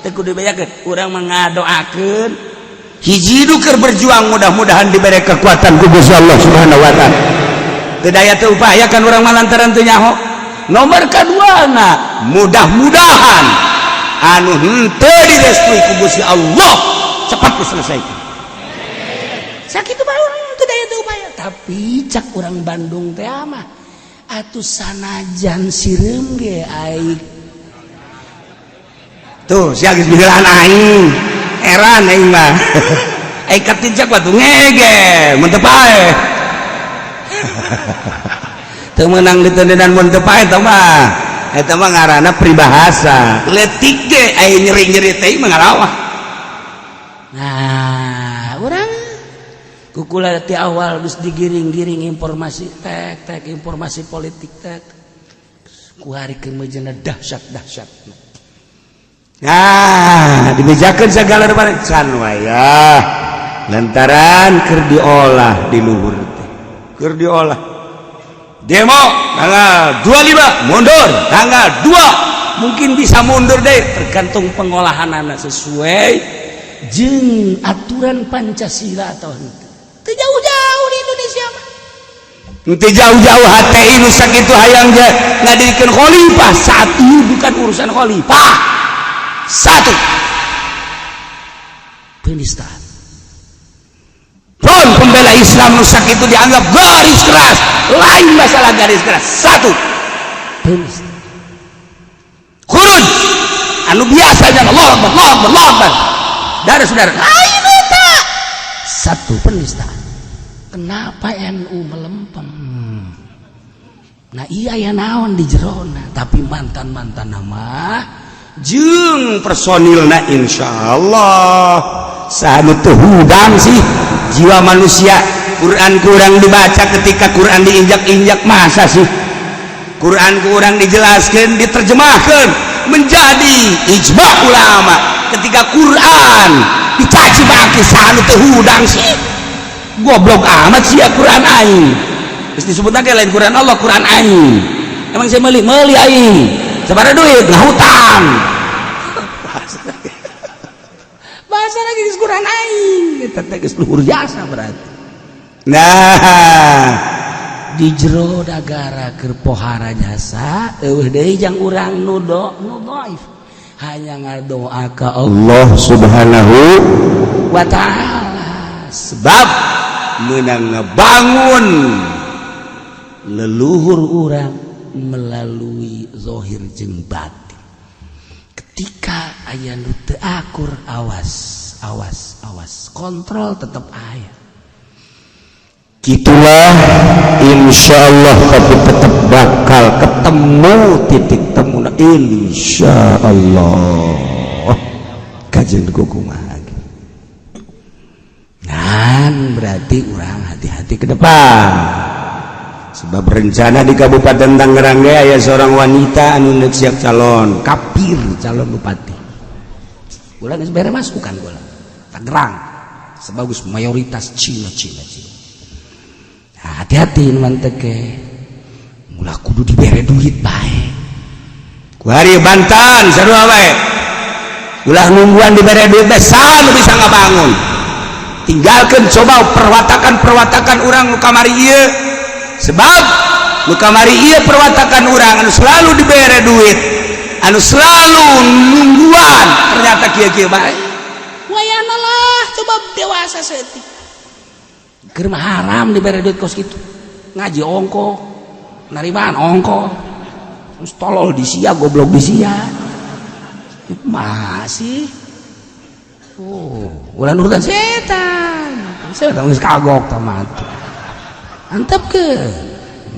Teu kudu dibejakeun, urang mah ngadoakeun hiji nu keur berjuang, mudah-mudahan diberi kekuatan ku Gusti Allah Subhanahu wa taala. Teu daya teu upaya kan urang mah lantaran teu nyaho. Nomor kaduana, mudah-mudahan anu henteu direstui ku Gusti Allah cepat diselesaikan. Sakitu bae urang, teu daya teu upaya. Tapi cak urang Bandung teh mah atuh, sanajan sireum ge aing tuh sia geus bilang aing heran. Aing mah aing katincak batu ngege mun teu paeh, teu meunang ditendenan mun teu paeh. Eta mah, eta mah ngaranna peribahasa leutik ge aing nyeri-nyeri teh mah ngalawah. Nah, urang kukula ti awal geus digiring-giring informasi tek tek, informasi politik tek kuari keur meujeuhna dahsyat-dahsyat. Nah, dibejakeun segala rupa can wayah lantaran keur diolah di luhur teh, keur diolah. Demo tanggal 25 mundur tanggal 2, mungkin bisa mundur deh, tergantung pengolahan anak sesuai jeung aturan Pancasila atau henteu. Teu jauh-jauh di Indonesia mah. Teu jauh-jauh HTI nu sakitu hayang ge ngadirikeun khalifah. Saat ini bukan urusan khalifah. Satu, penistaan. Pun pembela Islam nu sakitu dianggap garis keras, lain masalah garis keras. Satu, penistaan. Khuruj anu biasanya Allah Akbar, Allah Akbar, Allah Akbar, darah saudara lain eta. Satu, penistaan. Kenapa NU melempem? Nah iya ya, naon di jerona? Tapi mantan-mantan nama jeung personilna insya Allah saha teu hudang sih jiwa manusia? Quran kurang dibaca, ketika Quran diinjak-injak, masa sih Quran kurang dijelaskan, diterjemahkan menjadi ijma ulama, ketika Quran dicaci maki, saha teu hudang sih? Goblok amat sih ya. Quran aing. Terus disebut lagi lain Quran Allah, Quran aing. Emang saya meuli meuli aing sabaraha duit, ngahutang. Bahasa lagi geus Quran aing eta teh geus luhur jasa berarti. Nah, di jero nagara keur pohara jasa, eueuh deui jang urang nu do nu dhaif, hanya ngadoa ka Allah Subhanahu wa taala, sebab menang ngebangun leluhur urang melalui zohir jeung batin. Ketika aya nu teu akur, awas, awas, awas, kontrol tetap aya. Gitulah, insya Allah, tapi tetap bakal ketemu titik temu, insya Allah. Kajian kumaha? Dan berarti urang hati-hati ke depan, sebab rencana di Kabupaten Tangerang ge aya seorang wanita anu neuk siap calon kafir, calon bupati. Ulah geus bere masukan kula. Tangerang sebagus mayoritas Cina, Cina, Cina. Nah, hati-hati mantek ge, ulah kudu dibere duit bae. Kuari Banten sarua bae, ulah nungguan dibere duit teh. Saha nu bisa ngabangun? Tinggalkan, coba perwatakan-perwatakan urang nu kamari ieu, sebab nu kamari ieu perwatakan urang anu selalu dibere duit, anu selalu nungguan, ternyata kieu-kieu bae. Wayana lah, coba dewasa saeutik. Keur mah haram dibere duit kos kitu. Ngaji ongko, narimaan ongko. Terus tolol di sia, goblok di sia. Masih. Oh, ulah nurutan setan. Setan geus kagok tah mah. Antep ke.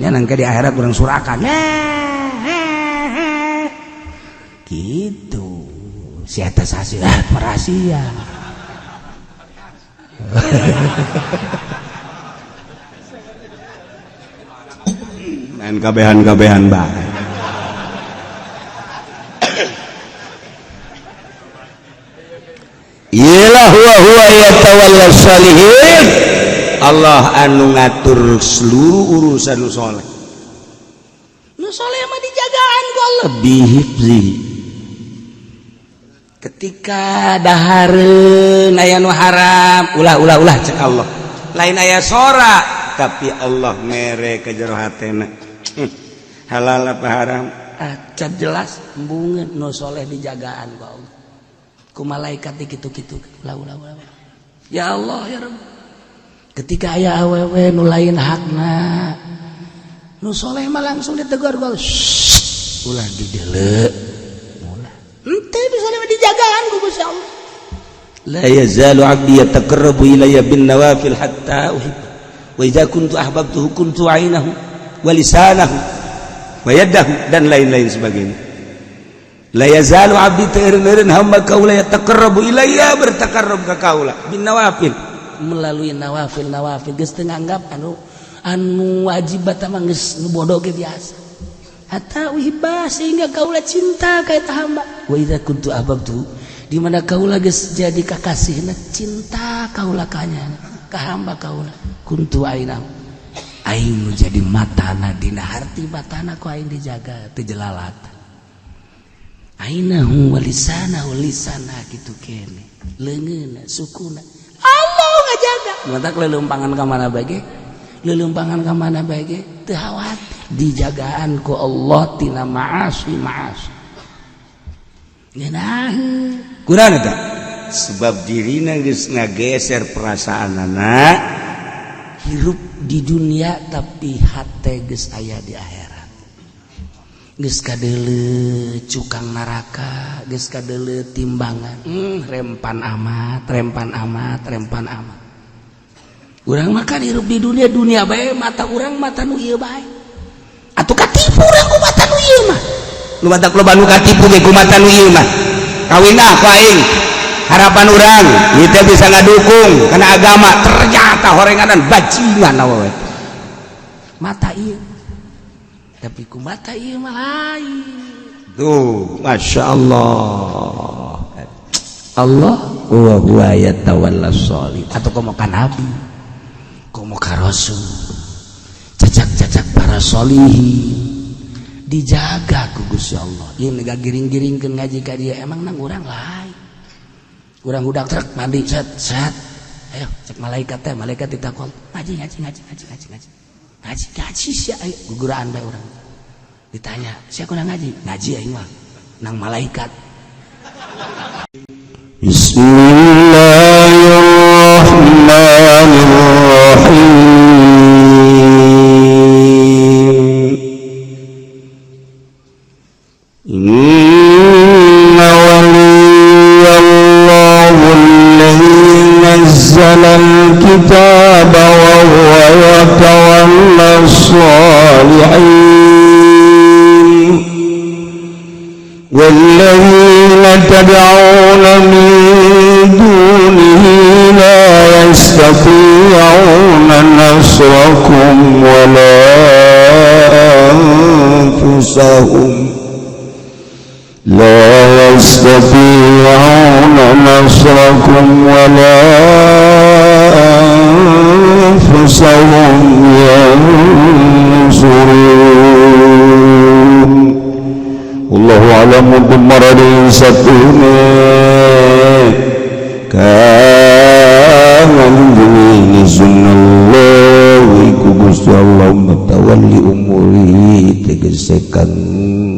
Nya nangke di akhirat urang surakan. Gitu. Si eta sasi ah rahasia. Main kabehan-kabehan bae. Iyalah, huwa huwa yatawalla salihin. Allah anu ngatur seluruh urusan nu soleh. Nu soleh mah dijagaan ku Allah. Bihifzi. Ketika dahareun aya nu haram, ulah, ulah, ulah, cek Allah. Lain aya sora, tapi Allah mere ke jero hatena. Halal apa haram? Ah, jelas embungeun. Nu soleh dijagaan ku Allah, ku malaikat kitu-kitu. Ulah, ulah, ulah. Ya Allah, ya Rabb. Ketika aya awewe nu lain hakna, nu soleh mah langsung ditegur ku, ulah didele, ulah. Henteu bisa dijagaan ku Gusti Allah. La yazalu abdi yataqarrabu ilayya bin nawafil hatta uhibba, wa idza kuntu ahbabtuhu kuntu ainahu wa lisanahu wa yadahu, dan lain-lain sebagainya. La yazalu abdi, teu eureun hamba kaula, yataqarrabu ilayya, bertaqarrub ka kaula, bin nawafil, melalui nawafil. Nawafil geus teu nganggap anu anu wajib mah, geus nu bodoh ge biasa, hatta uhibba, sehingga kaula cinta ka eta hamba. Wa idza kuntu ahbabtu, di mana kaula geus jadi kakasihna, cinta kaula kanya ka hamba kaula, kuntu ainahu, aing nu jadi matana, dina harti matana ku aing dijaga teu jelalat, ainahu wa lisanahu, lisana kitu kene, leungeunna, sukuna, Allah ngajaga. Matak leuleumpangan ka mana bae ge, leuleumpangan ka mana bae ge teu khawatir, dijagaan ku Allah tina maasi maasi. Ngeunah. Kurang eta sebab dirina geus ngageser perasaanana. Hirup di dunia tapi hate geus aya di akhirat, geus kadeuleu cukang neraka, geus kadeuleu timbangan, rempan amat, rempan amat, rempan amat. Urang makan hirup di dunia, dunia bae mata urang, mata nu ieu bae atuh katipu urang ku mata nu ieu mah. Lu matak loba nu katipu ge ku mata nu ieu mah. Kawin ah ku aing, harapan urang kita bisa ngadukung karena agama, ternyata horenganan bajingan awewe. Mata ieu, tapi ku mata ieu mah lain. Tuh, masya Allah. Allah wa huwa yatawalla sholih atau komo ka nabi, komo ka rasul, cacak-cacak para solihin dijaga ku Gusti Allah. Ieu gak giring-giringkeun ngaji ka dia, emang nang urang lain. Urang udah truk mandi, set set, ayo cek malaikat teh, malaikat ditakon ngaji, ngaji, ngaji, ngaji, ngaji, ngaji, ngaji, ngaji sia, ayo guguraan bae. Urang ditanya sia kurang ngaji, ngaji aing mah nang malaikat. Bismillahirrahmanirrahim. Inna waliyallahu alladhi nazzala al-kitaba wa huwa yatawalla as-salihin. والذين تدعون من دونه لا يستطيعون نصركم ولا أنفسهم، لا يستطيعون نصركم ولا أنفسهم ينصرون. والله أعلم بمرض ستونه كان من سنة الله ku Gusti Allah mutawalli umuri, tegese kang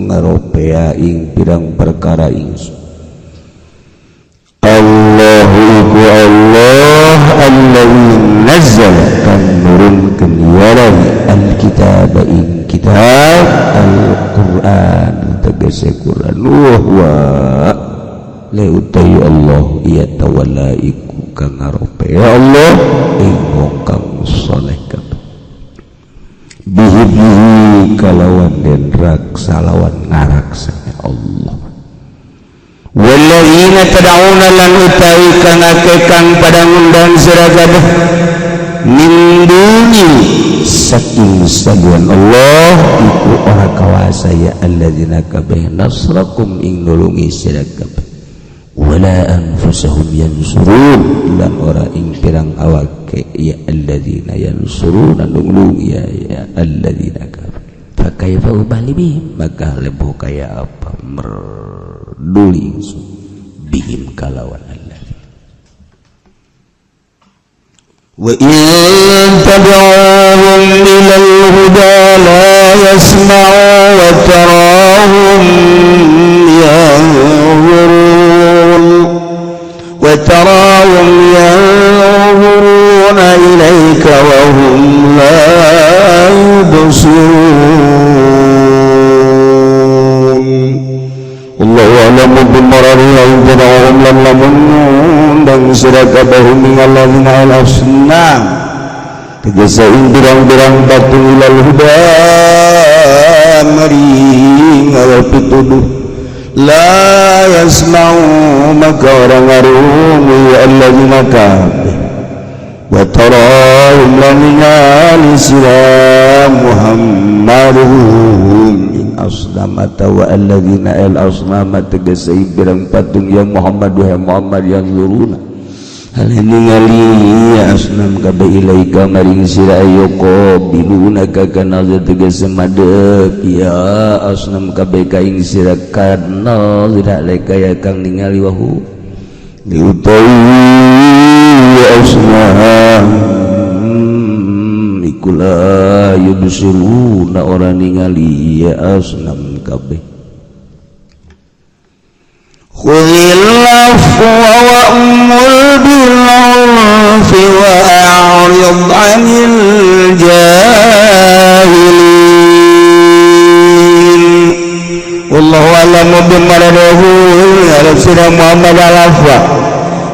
ngaropea ing pirang perkara ingsun. Allahu iku Allah, alladzi nazzala kang nurunkeun ya alkitab ing kitab Al-Qur'an, tegese Quran, wa huwa la utawi Allah iya tawalla iku kang ngarope ya Allah ing wong kang saleh kabeh, bihi bihi kalawan den raksa lawan ngaraksa Allah. Walladzina tad'una lan utawi kang akeh kang pada ngundang sira kabeh, min duni saking salian Allah, iku ora kawasa ya alladzina kabeh nasrakum ing nulungi sira kabeh, wala anfusahum yansurun lan ora ing pirang awake ya alladzina yansurun nulungi ya ya alladzina kabeh. Fa kaifa ubali bihim, maka leboh kaya apa merduli ingsun. Bihim kalawan Allah. Wa in tad'uhum ilal huda la yasma'u wa tarahum yanzurun wa tarahum yanzuruna ilaika wa hum la yubsirun. Allahu a'lamu bimarari wa in tad'uhum lam lamun dan sirakabahum minalladzina al-asnam tegese ing birang-birang batu ilal huda maring awal pituduh la yasma'u maka orang ngarungu ya alladzina kabeh wa tarahum lan ningali sira Muhammadun asnamata wa alladzina al asnama tegese birang patung ya Muhammad wa Muhammad yang yuruna hal ningali ya asnam kabe ilaika maring sira yuqabiluna ka kana tegese madep ya asnam kabe ka ing sira kana tidak kaya kang ningali wahu diutawi asnam la yubsiruna ora ningali ya asnam kabeh. Khudhil afwa wa'mur bil 'urfi wa a'rid 'anil jahilin. Wallahu a'lamu bimaradahu ya sira Muhammad al-afwa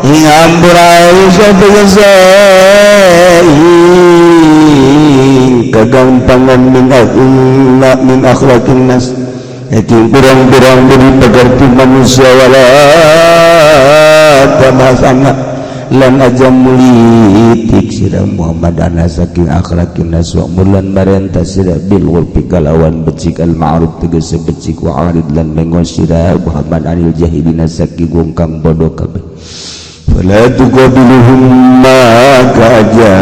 ing ampura tegese kegampangan min akhlaqin nas itu pirang-pirang budi pekerti manusia wala tabasana lan aja mulitik sira Muhammad ana saking akhlaqin nas wa mulan marenta sira bil urfi kalawan becik al ma'ruf tegese becik wa arid lan mengo sira Muhammad anil jahilina saking wong kang bodoh kabeh fala tuqabiluhum ma kaja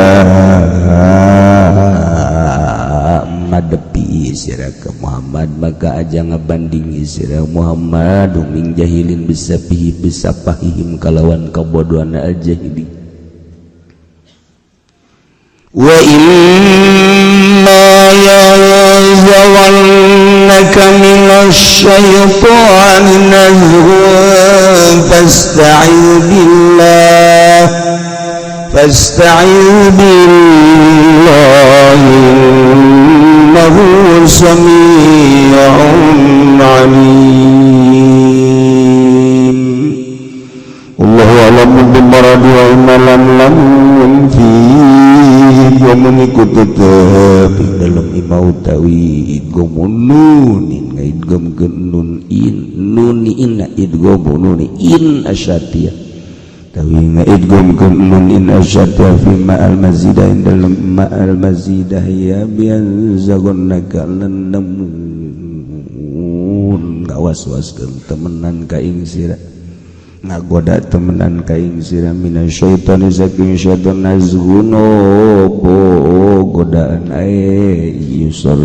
madepi sira ke Muhammad maka aja ngabandingi sira Muhammad ming jahilin bisa pihi bisa pahihim kalawan kabodohan al jahili wa imma yanzaghannaka minasy syaitani nazghun fasta'idz billah fasta'idz billahi innahu samii'un 'aliim. Allahu a'lamu bimaradi wa inna lam lam fi wa muniku tetep ing dalem imau tawi idgham nunin idgham nun in nuni inna idgham nuni in asyatiyah tawi idgham nun in asyatiyah fi ma'al mazidah ing dalem ma'al mazidah ya bian zagonnaka lamun gawas-waskeun temenan ka ing sira ngagoda temenan ka ing sira minasyaitani saking syaitan nazguno godaan ae yusar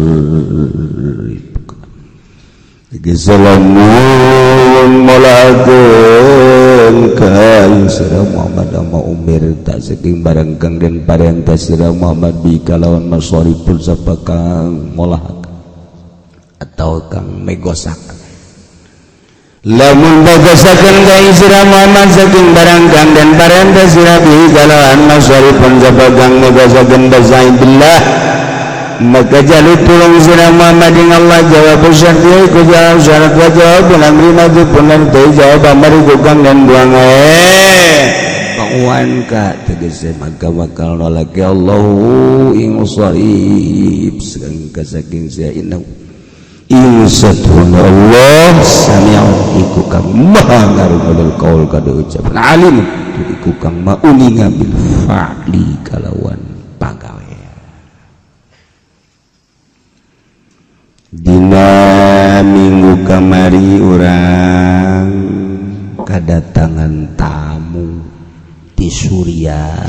Salamun malakum ka ing sira Muhammad ama umir tak saking barang kang den parentah sira Muhammad bi kalawan masarifun sapa kang molah atau kang megosak lamun bagosakeun ka ing sira Muhammad saking barang kang den parentah sira bi kalawan masarifun sapa kang megosakeun bazain billah maka jalu tulung sira Muhammad ing Allah jawab syarat iku jawab syarat wa jawab amri madhupun lan teu jawab amri kang dan buang bauan ka tegese maka bakal nolak ya Allahu ing usarib saking saking sia inna ing satuna Allah sami'u iku kang maha ngarungu kaul kada ucapan alim iku kang mauninga bil fa'li kalawan pagawe. Dina minggu kamari urang kadatangan tamu di Suriah,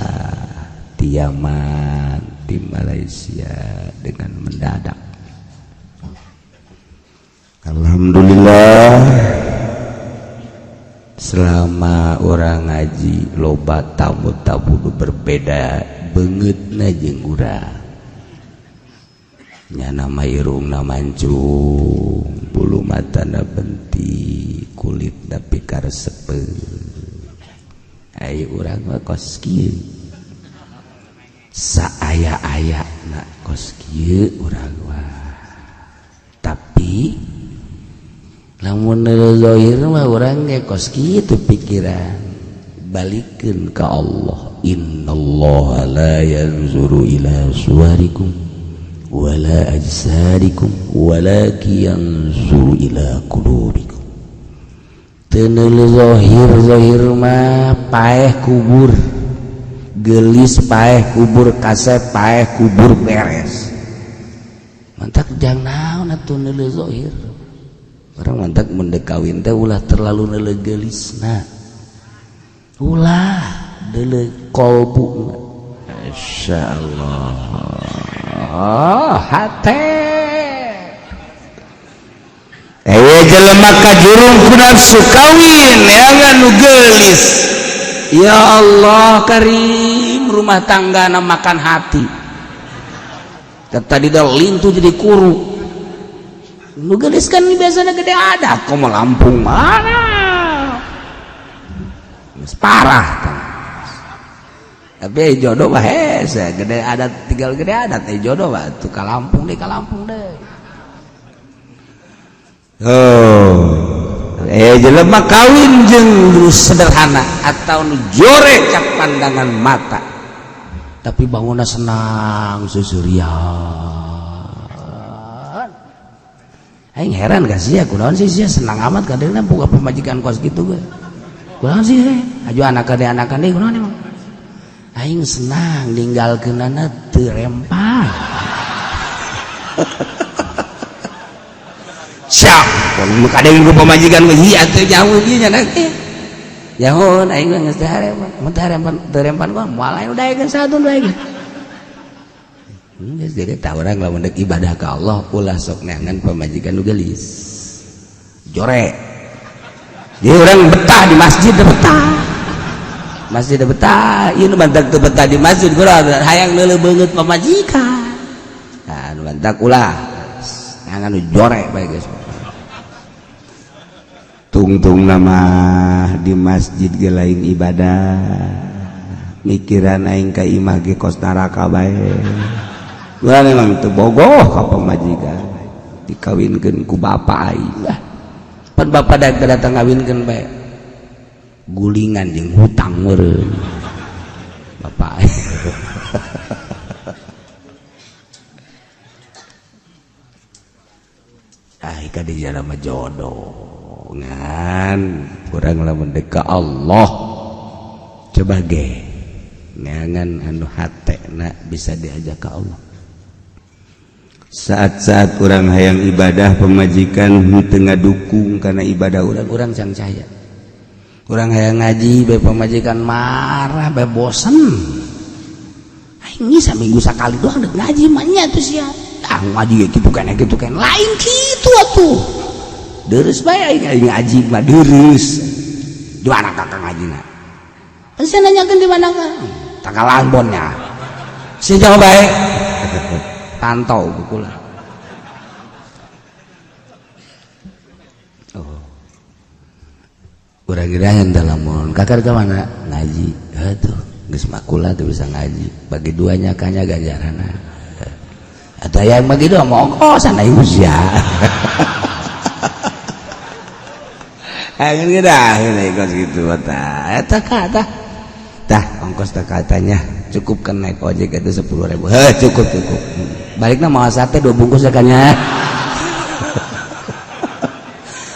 di Yaman, di Malaysia dengan mendadak. Alhamdulillah Selama orang ngaji loba tamu-tamu nu berbeda beungeutna jeung urang. Nyana mah irungna mancung, bulu matana bentik, kulitna pikaresepeun. Ai urang mah kos kieu. Saaya-ayana kos kieu urang mah. Tapi lamun zahir mah urang ge kos kitu pikiran. Balikeun ka Allah. Innallaha la yanzuru ila suwarikum wala ajsadikum walakin yanzuru ila qulubikum. Teu zahir zahir mah paeh kubur, gelis paeh kubur, kasep paeh kubur beres. Mantak jang naon atuh neuleuh zahir. Orang mantak mun deuk kawin teh ulah terlalu neuleuh geulisna, ulah deuleuh kolbuna. Masyaallah, hate jelema kajurung ku nafsu kawin neangan nu geulis. Ya Allah karim, rumah tangga na makan hati. Tadi dah lintu jadi kuru. Nu geulis kan biasanya gede adat, kok mau Lampung mana? Geus parah. Tapi jodoh mah hese, gede adat tinggal gede adat, jodoh mah tuh ka Lampung deh, ka Lampung deh. Oh, jelema kawin jeung nu sederhana atau nu jore cap pandangan mata, tapi bangunna senang seuseurian. Aing heran gak sih ya, kunaon sih sia senang amat kadeuna boga pamajikan kos kitu ge. Kunaon sih aju anak deui anakan deui kunaon emang. Aing senang ninggalkeunana teu rempah. Siap, kalau kadeung ku pamajikan mah ieu atuh jauh ieu nya teh. Jauh aing mah geus teu harempan, mun teu harempan teu rempan mah moal aing daekeun satun daekeun. Geus jadi tah urang lamun deuk ibadah ka Allah ulah sok neangan pamajikan nu geulis. Jore. Jadi urang betah di masjid teu betah. Masjid teu betah, ieu nu mantak teu betah di masjid kurang hayang neuleuh beungeut pamajikan. Nah, nu mantak ulah neangan nu jore bae geus. Tungtung nama di masjid ge lain ibadah. Mikiran aing ka imah ge kos neraka bae. Gua memang teu bogoh ka pamajikan, dikawinkeun ku bapa aing lah. Pan bapa datang ngawinkeun bae. Gulingan jeung hutang meureun. Bapak aing. Ah, ka di jalan mah jodoh ngan urang lamun deuk ka Allah. Coba ge neangan anu hatena bisa diajak ka Allah. Saat-saat orang hayang ibadah pemajikan henteu ngadukung karena ibadah orang-orang cangcaya. Orang hayang ngaji bae pemajikan marah bae bosen. Aing geus saminggu sakali doang deuk ngaji mah nya atuh sia. Ah ngaji ge kitu keneh kitu keneh lain kitu atuh. Deurus bae aing ngaji mah deurus. Di mana kakak ngajina? Sia nanyakeun di mana ka? Tanggal ambonnya. Sia jawab bae. Pantau bukulah. Oh. Urang geurahan dalam kakar ke mana? Ngaji. Aduh, geus makula teu bisa ngaji. Bagi duanya kanya ganjaranna. Atau yang bagi dua mau ongkosan aing sia. Aing geurahan kos kitu tah. Eta ka tah. Tah ongkos tah katanya cukup kan naik ojek itu 10.000. Heh, cukup cukup. Balikna mau sate 2 bungkus ya kanya.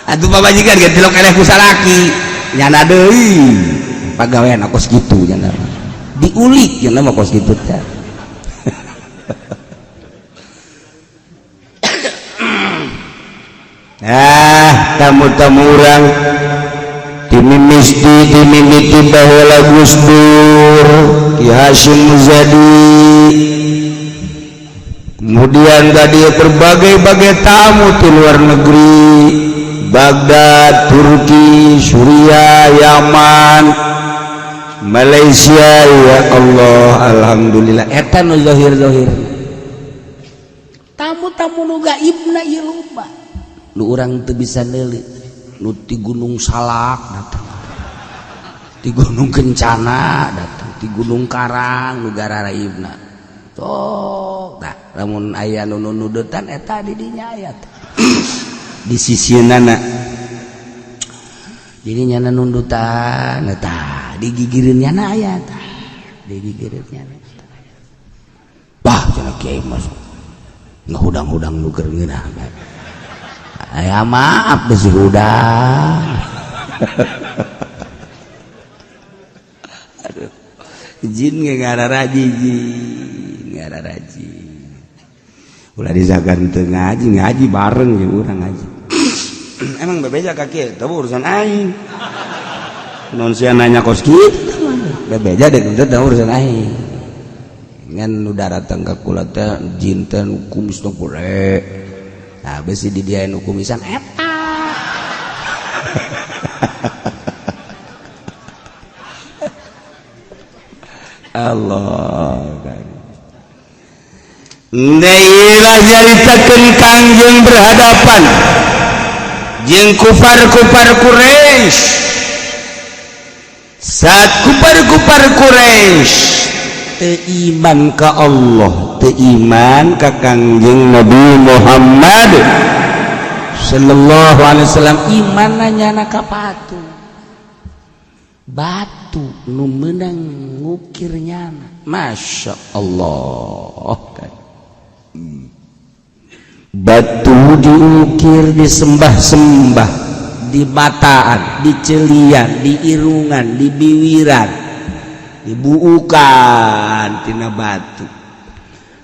Atuh pamajikan ge tilok eleh ku salaki. Nyana deui. Pagawean kos kitu nyana. Diulik nyana mah kos kitu teh. Ah, tamu-tamu urang dimimisti dimimiti baheula Gus Dur, Ki Hasyim Muzadi. Kemudian tadi berbagai-bagai tamu di luar negeri, Baghdad, Turki, Suriah, Yaman, Malaysia. Ya Allah, alhamdulillah, eta nu zahir-zahir. Tamu-tamu nu gaibna ieu loba nu urang teu bisa neuli, nu ti Gunung Salak datang, di Gunung Kencana datang, di Gunung Karang, nu gararaibna. Tuh, nah, lamun aya nu nudutan eta di dinya aya di sisieunana, jadi nyana nundutan eta di gigireun nyana aya tah, di gigireun nyana. Bah, cenah kiai mas ngahudang-hudang nu keur ngeunah. Aya maaf besi hudang. Aduh, jin ge ngararaji, jin ngararaji. Ulah dizagan teu ngaji, ngaji bareng jeung urang ngaji. Emang bebeja ka kieu, teu urusan aing. Non sia nanya kos kitu, bebeja deh teu urusan aing. Ngan nu daratang ka kula teh jin teh nu kumis nu gede. Nah, besi di dia nu kumisan eta. Allah. Neilah nyaritakeun Kangjeng berhadapan jeung kufar-kufar Quraisy. Saat kufar-kufar Quraisy teu iman ka Allah, teu iman ka Kangjeng Nabi Muhammad sallallahu alaihi wasallam, imanna nyana ka batu. Batu nu meunang ngukir nyana. Masya Allah. Batu diukir, disembah-sembah, di mataan, di celian, di irungan, di biwiran, dibuukan tina batu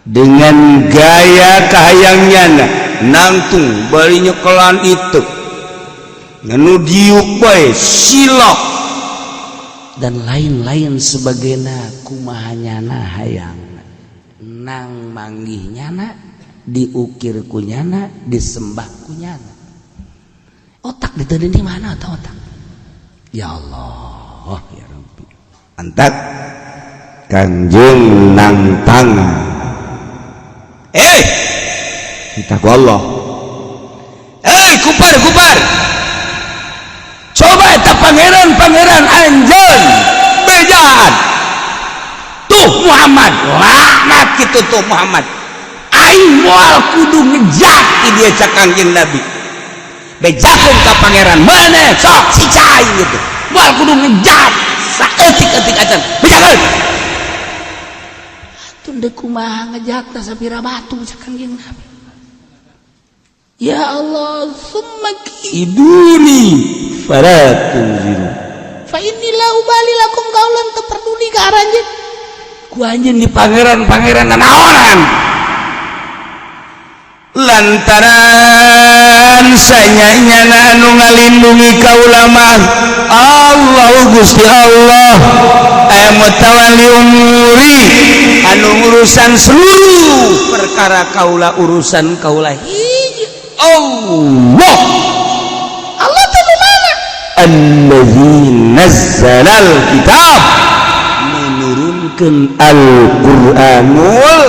dengan gaya kahayangnya, nangtung bari nyekelan itu nganu diuk bae silok dan lain-lain sebagainya. Kumaha nyana hayang nang manggih nyana, diukir kunyana, disembah kunyana. Otak diteuden di mana atau otak? Ya Allah, ya Rabbi. Antak Kangjeng nang tangan. Kita ku Allah. Kupar kupar. Coba eta pangeran-pangeran anjeun bejaan. Tuh Muhammad, laknat kitu tuh Muhammad. Aing moal kudu ngejak di dia cak Kangjeng Nabi. Bejakeun ka pangeran mana sok siksa aing gitu. Moal kudu ngejak saeutik-eutik acan. Bejakeun. Atuh deuk kumaha ngejakna sapira batu cak Kangjeng Nabi. Ya Allah, summa kiduni fala tunziru. Fa inni la ubali lakum qaulan, teu peduli ka aranjeun. Ku anjeun di pangeran-pangeran nanaonan. Lantaran sanyanya anu ngalindungi kaula mah Allah Gusti Allah, aya mutawalli umuri, anu ngurusan seluruh perkara kaula, urusan kaula hiji Allah. Allah teh nu mana? Allazi nazzalal kitab, menurunkan Al-Qur'anul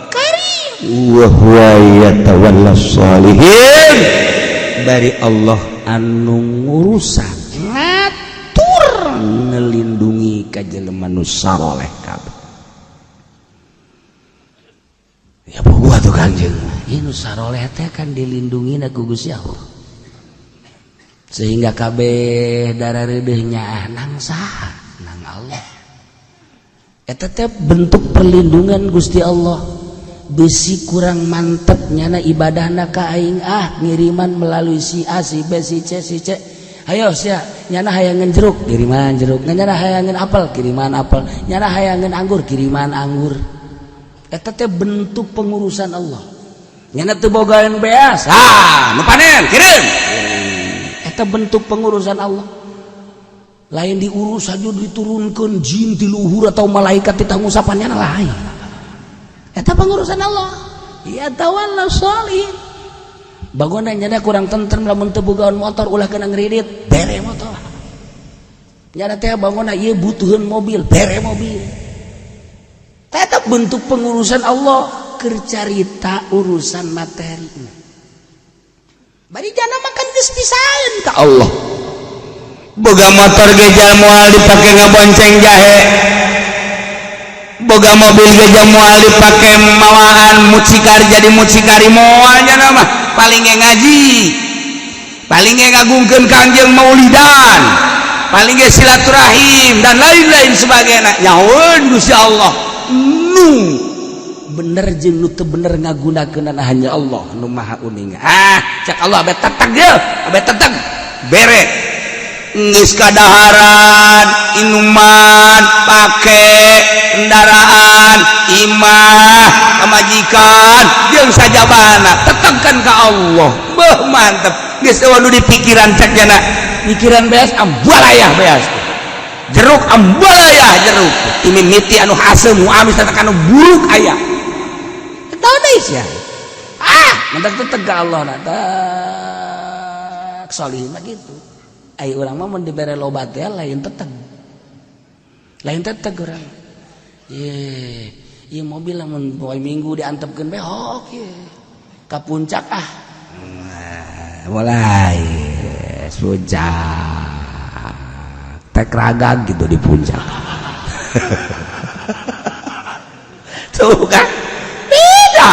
Karim, wa huwa yatawalla sholihin. Bari Allah anu ngurusan ngatur ngelindungi ka jelema nu saleh kabeh. Ya boga tuh Kangjeng, ieu nu saroleh teh kan dilindungi ku Gusti Allah, sehingga kabeh darareudeuh nyaah nang saha? Nang Allah. Eta teh bentuk perlindungan Gusti Allah. Besi kurang mantep nyana ibadahna ka aing, ah ngiriman melalui si A, si B, si C, si C. Ayo sia, nyana hayangeun jeruk, kiriman jeruk. Nyana hayangeun apel, kiriman apel. Nyana hayangeun anggur, kiriman anggur. Eta teh bentuk pengurusan Allah. Nyana teu bogaeun beas, ah nu panen kirim. Eta bentuk pengurusan Allah. Lain diurus saja diturunkan jin ti luhur atau malaikat ti tangusapan nyana lain. Eta pengurusan Allah. Ya tawalla sholihin. Bagona nyana kurang tentrem lamun teu bogaan motor, ulah kena ngredit, bere motor. Nyana teh bagona ieu butuheun mobil, bere mobil. Tetap bentuk pengurusan Allah keur carita urusan materi. Bari jana makan geus pisahan ka Allah. Boga motor ge moal dipake ngabonceng jahe, boga mobil ge moal dipake mawaan mucikari, jadi mucikari moal. Nya mah paling ge ngaji, paling ge ngagungkeun Kangjeng, maulidan, paling ge silaturahim, dan lain-lain sebagainya. Nyahoeun Gusti Allah nu bener jeung nu teu bener ngagunakeun, hanya Allah nu Maha Uninga. Ah, cek Allah, abe teteg ye, abe teteg bere. Geus kadaharan, inuman, pake kendaraan, imah, pamajikan, jeung sajabana, tetegkan ka Allah. Beuh, mantep, geus euweuh nu dipikiran. Cek jana pikiran beas, ambalayah beas, jeruk, ambalayah jeruk, ini miti anu haseum, nu amis teteh, anu buruk aya. Tahu deui sia. Ah, mantak teteg ka Allah na tak solihin mah gitu. Ai urang mah mun dibere loba teh lain teteg, lain teteg urang. Ye, ieu mobil lamun poe Minggu diantepkeun bae hok ye ka puncak ah. Nah, mulai puncak tek ragag gitu di puncak tuh kan. Beda,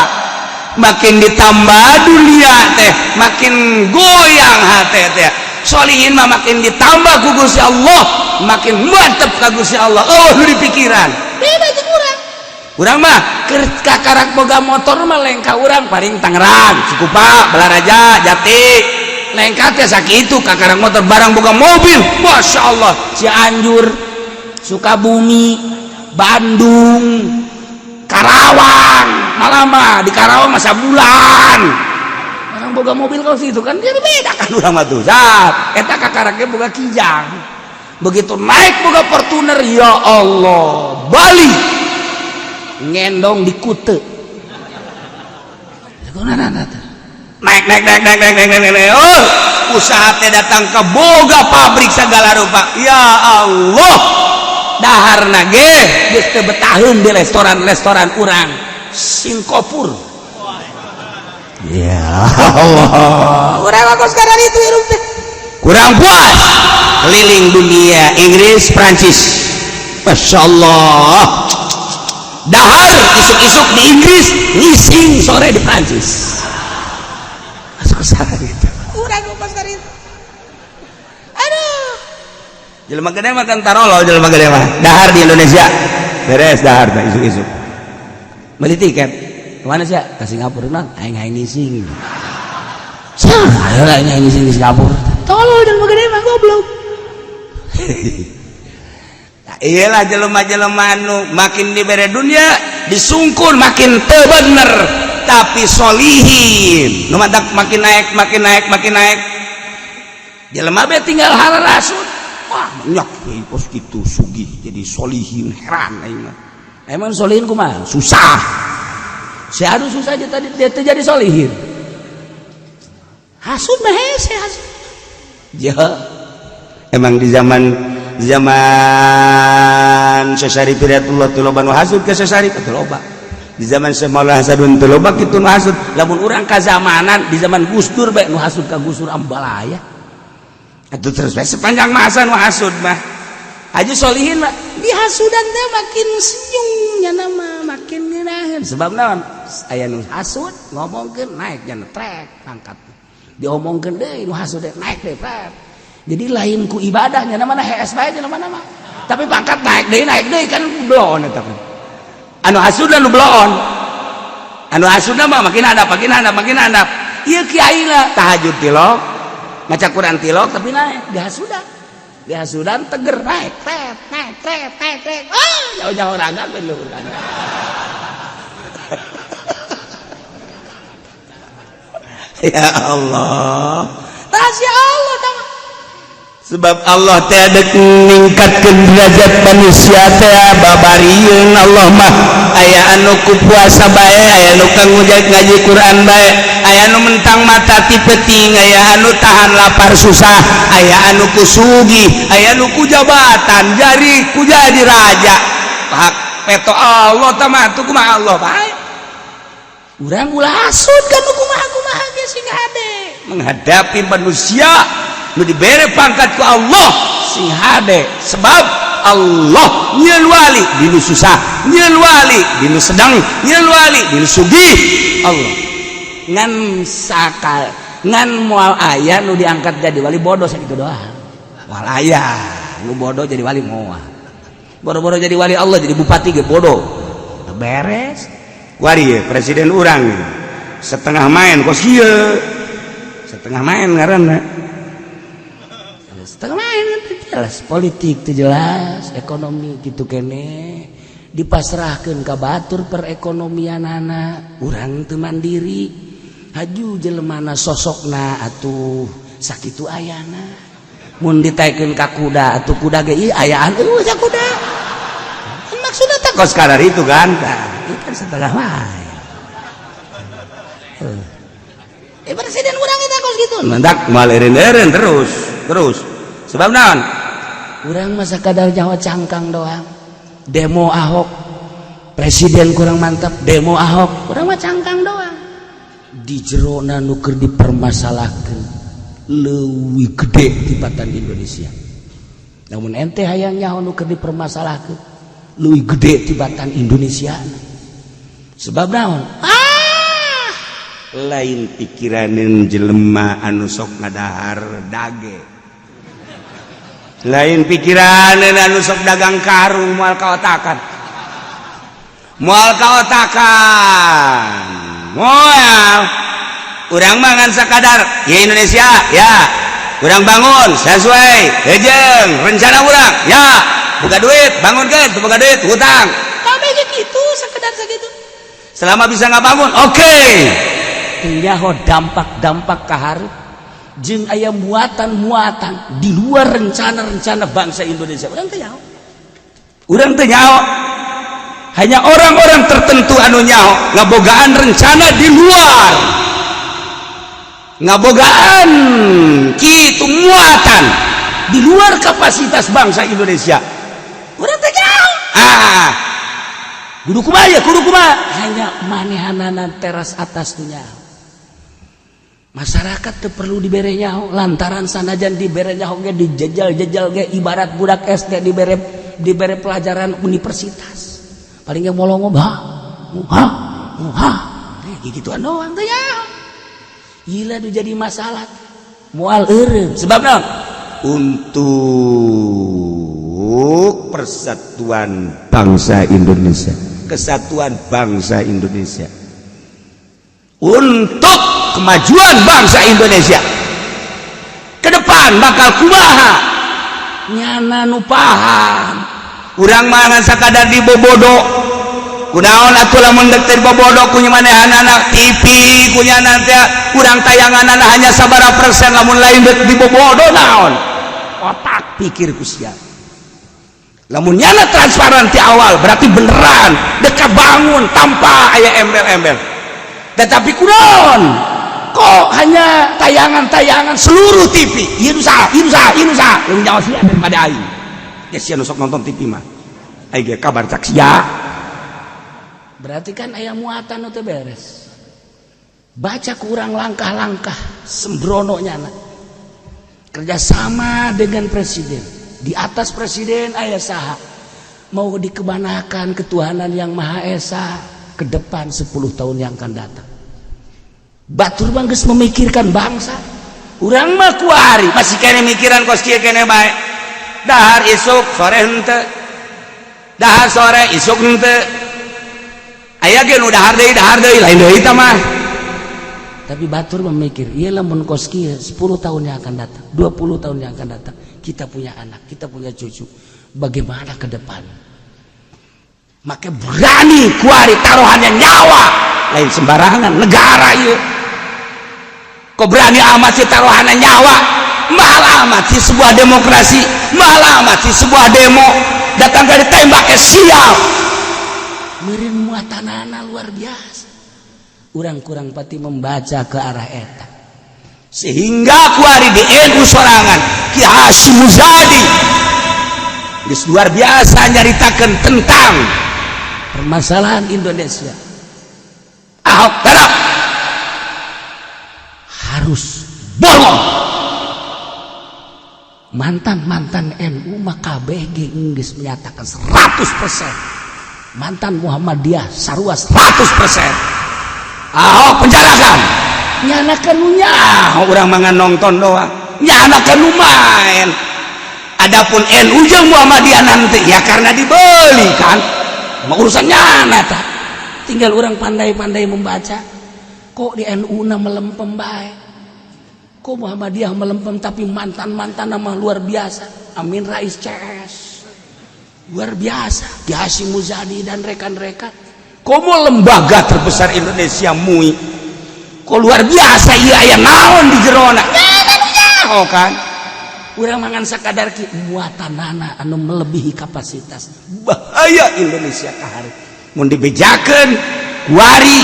makin ditambah dunia teh makin goyang hati teh. Solihin mah makin ditambah ku Gusti Allah makin mantep ka Gusti Allah. Oh, di pikiran beda jeung urang. Urang mah keur kakarak boga motor mah lengkah urang paling Tangerang, Cikupa, Balaraja, Jati, lengkah teh sakitu kakarak motor. Barang boga mobil, Masya Allah. Cianjur, Sukabumi, Bandung, Karawang, malah mah di Karawang masa bulan orang boga mobil kau situ kan dia beda kan. Urang mah tuh zat eta kakaraknya boga Kijang, begitu naik boga Fortuner, ya Allah, Bali ngendong di Kute. Naik, naik, naik, naik, naik, naik, naik, naik. Oh, usaha teh datang ke boga pabrik segala rupa. Ya Allah, dahar nage geus teu betaheun di restoran-restoran urang Singapura. Ya Allah. Urang mah sekarang itu hirup teh kurang puas, keliling dunia, Inggris, Prancis, Masya Allah. Dahar isuk-isuk di Inggris, ngising sore di Prancis. Masuk ke sana gitu. Urang mah sekarang itu, aduh. Jelema gede mah kan tarolo, jelema gede mah dahar di Indonesia, beres dahar teh isuk-isuk beli tiket. Kemana sih? Ke Singapura. Nang aing aing ngising. Ayo lah, aing ngising di Singapura. Tolol jelema gede mah, goblok. Nah, iyalah, jelema-jelema anu makin dibere dunia disungkun makin teu bener, tapi solihin nu matak makin naik, makin naik, makin naik. Jelema be tinggal harasut, wah, banyak kos gitu sugih jadi solihin, heran aing mah. Emang solihin kumaha? Susah. Si aduh, susah aja tadi dia teh jadi solihin. Hasud mah hese hasud. Ya, emang di zaman zaman Syekh Hidayatullah teu loba nu hasud ke Syekh Syarif, teu loba. Di zaman Syekh Maulana Hasadun teu loba kitu nu hasud. Lamun urang kazamanan di zaman Gus Dur bae nu hasud ka Gus Dur ambalaya. Atuh terus bae sepanjang masa nu hasud mah. Haji solihin mah di hasudan teh makin senyum nya nama makin ngeunaheun. Sebab naon? Aya nu hasud ngomongkeun, naik nya trek pangkat. Diomongkeun deui nu hasud teh, naik deui trek. Jadi lain ku ibadahnya nama hees bae nya nama mah. Tapi pangkat naik deui kan bloon eta kan. Anu hasud nu bloon. Anu hasud mah makin handap, makin handap, makin handap. Ieu kiai lah tahajud tilok, maca Quran tilok, tapi naik di hasudan. Di hasudan teger naik tet naik tet naik tet. Ah, jauh-jauh raga luhur kan. Ya Allah. Rahasia Allah tama. Sebab Allah teh dek ningkatkeun derajat manusia teh babarieun. Allah mah aya anu ku puasa bae, aya nu kang ngaji Quran bae, Aya anu mentang mata ti peuting, aya anu tahan lapar susah, aya anu ku sugih, aya anu ku jabatan jari ku jadi raja. Hak peto Allah tah mah tuh, kumaha Allah bae. Urang ulah hasud kan, kumaha kumaha ge sing hade menghadapi manusia nu dibere pangkat ku Allah, sing hade, sebab Allah nyieun wali dinu susah, nyieun wali dinu sedang, nyieun wali dinu sugih. Allah ngan sakal ngan moal aya nu diangkat jadi wali bodoh, sakitu doang. Moal aya nu bodoh jadi wali, moal. Bodoh-bodoh jadi wali Allah, jadi bupati ge bodoh, beres. Wari ye, presiden urang setengah main kos kieu, setengah main ngaranna, setengah main kan teu jelas politik, teu jelas ekonomi, gitu kene dipasrahkeun ka batur. Perekonomianana urang teu mandiri, haju jelemana sosokna atuh sakitu ayana. Mun ditaikeun ka kuda atuh kuda ge ieu ayaan eueuh nya kuda. Kan maksudna teh kos kadar itu kan. Tah, ieu kan setengah main. Eh, presiden urang eta kos gitu mendak moal eureun-eureun terus terus, sebab naon? Urang masa kadar nyawa cangkang doang. Demo Ahok, presiden kurang mantap, demo Ahok. Urang mah cangkang doang, di jerona nu keur dipermasalahkeun leuwih gede tibatan Indonesia. Namun ente hayang nyaho nu keur dipermasalahkeun leuwih gede tibatan Indonesia, sebab naon? Ah, lain pikiranin jelema anu sok ngadahar dage, lain pikiran anu sok dagang karung. Moal kaotakan, moal kaotakan, moal. Urang mah ngan sakadar ya Indonesia ya urang bangun sesuai jeung rencana urang ya. Buka duit bangunkeun, teu boga duit hutang kabeh gitu, sekedar segitu. Selama bisa nggak bangun, oke, okay. Nyaho dampak-dampak kaharep jeung aya muatan-muatan di luar rencana-rencana bangsa Indonesia, urang teu nyaho, urang teu nyaho. Hanya orang-orang tertentu anu nyaho ngabogaan rencana di luar, ngabogaan kitu muatan di luar kapasitas bangsa Indonesia. Urang teu nyaho. Ah, kudu kumaha ya, kudu kumaha, hanya manehanana teras atas tuh nyaho. Masyarakat teu perlu dibere nyaho, lantaran sanajan dibere nyaho ge dijejal-jejal ge ibarat budak SD dibere dibere pelajaran universitas, paling ge molongo ha ha ha, gituan doang teh nyaho. Gila, tuh jadi masalah moal eureun, sebab naon? Untuk persatuan bangsa Indonesia, kesatuan bangsa Indonesia, untuk kemajuan bangsa Indonesia ke depan bakal kumaha, nyana nu paham. Urang mah ngan sakadar dibobodo. Kunaon atuh lamun dek teh dibobodo ku manehanana TV, ku nyana teh urang tayanganana hanya sabaraha persen? Lamun lain dek dibobodo, naon otak pikir ku sia? Lamun nyana transparan ti awal, berarti beneran deka bangun tanpa aya embel-embel. Tetapi kunaon kok hanya tayangan-tayangan seluruh TV, ieu nu saha, ieu nu saha, ieu nu saha, leuwih nyaho sia daripada aing ya. Sia nu sok nonton TV mah, aing ge kabar cak sia. Berarti kan aya muatan nu teu beres. Baca kurang langkah-langkah sembrono nyana kerjasama dengan presiden. Di atas presiden aya saha? Mau dikemanakan ketuhanan yang Maha Esa ke depan 10 tahun yang akan datang? Batur mah geus memikirkan bangsa, urang mah kuari masih kene mikiran kos kieu kene bae. Dahar isuk sore henteu, dahar sore isuk henteu, aya ge nu dahar deui, dahar deui, lain deui tah mah. Tapi batur memikir, iya, lamun kos kieu 10 tahun yang akan datang, 20 tahun yang akan datang, kita punya anak, kita punya cucu, bagaimana ke depan? Maka berani kuari taruhannya nyawa, lain sembarangan negara ieu. Kok berani amat sih taruhannya nyawa? Mahal amat sih sebuah demokrasi, mahal amat sih sebuah demo, datang dari tembaknya siap. Meureun muatanana luar biasa. Urang kurang pati membaca ke arah eta. Sehingga kuari di NU sorangan Ki Hasyim Muzadi geus luar biasa nyaritakeun tentang permasalahan Indonesia. Ahok tetap harus bolong. Mantan-mantan NU mah kabeh ge geus menyatakan 100%. Mantan Muhammadiyah sarua 100%. Ahok penjarakan. Nyana kan nu nyaho, urang mah nonton doang. Nyana kan nu main. Adapun NU jeung Muhammadiyah nanti ya karena dibeli kan. Mah urusan nyana tah. Tinggal orang pandai-pandai membaca. Kok di NU na melempem bae. Kok Muhammadiyah melempem, tapi mantan-mantan nama luar biasa. Amin Rais CS. Luar biasa. Ki Hasyim Muzadi dan rekan-rekan. Komo lembaga terbesar Indonesia MUI. Kok luar biasa iya aya naon di jerona. Oh kan. Urang mangan sakadar ki muatanana anu melebihi kapasitas. Bahaya Indonesia kahari. Mun dibejakeun kuari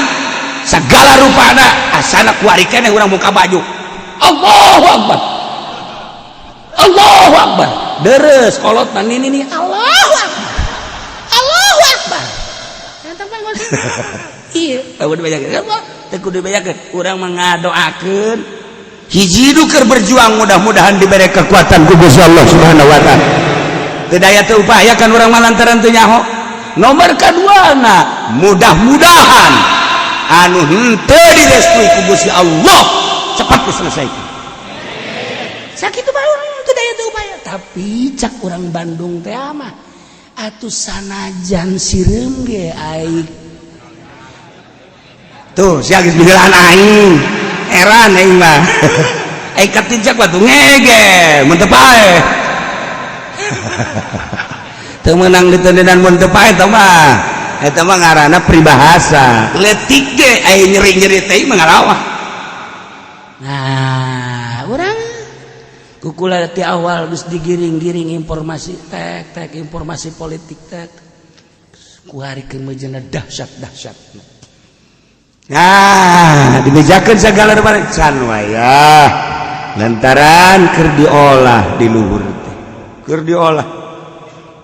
segala rupana asana kuari keneh urang muka baju. Allahu Akbar. Allahu Akbar. Deres kolot mah ini nih Allahu Akbar. Allahu Akbar. Iya, kudu dibejakeun. Teu kudu dibejakeun. Urang mah ngadoakeun hiji nu keur berjuang, mudah-mudahan diberi kekuatan ku Gusti Allah Subhanahu wa taala. Teu daya teu upaya kan urang mah lantaran teu nyaho. Nomor kaduana, mudah-mudahan anu henteu direstui ku Gusti Allah cepat diselesaikan. Sakitu bae urang teu daya teu upaya. Tapi cak urang Bandung teh mah atuh sanajan sireum ge aing. Tuh, sia geus bilang aing. Heran aing mah. Aing katijak batu ngege, mun teu pae. Teu meunang ditendenan mun teu pae eta mah. Eta mah ngaranna peribahasa. Leutik ge aing nyeri-nyeri teh mah ngalawan. Nah, urang kukula ti awal geus digiring-giring informasi tek tek informasi politik tek. Kuari keur meujeuhna dahsyat-dahsyat. Nah, dibejakeun segala rupa can wayah. Lantaran keur diolah di luhur teh. Keur diolah.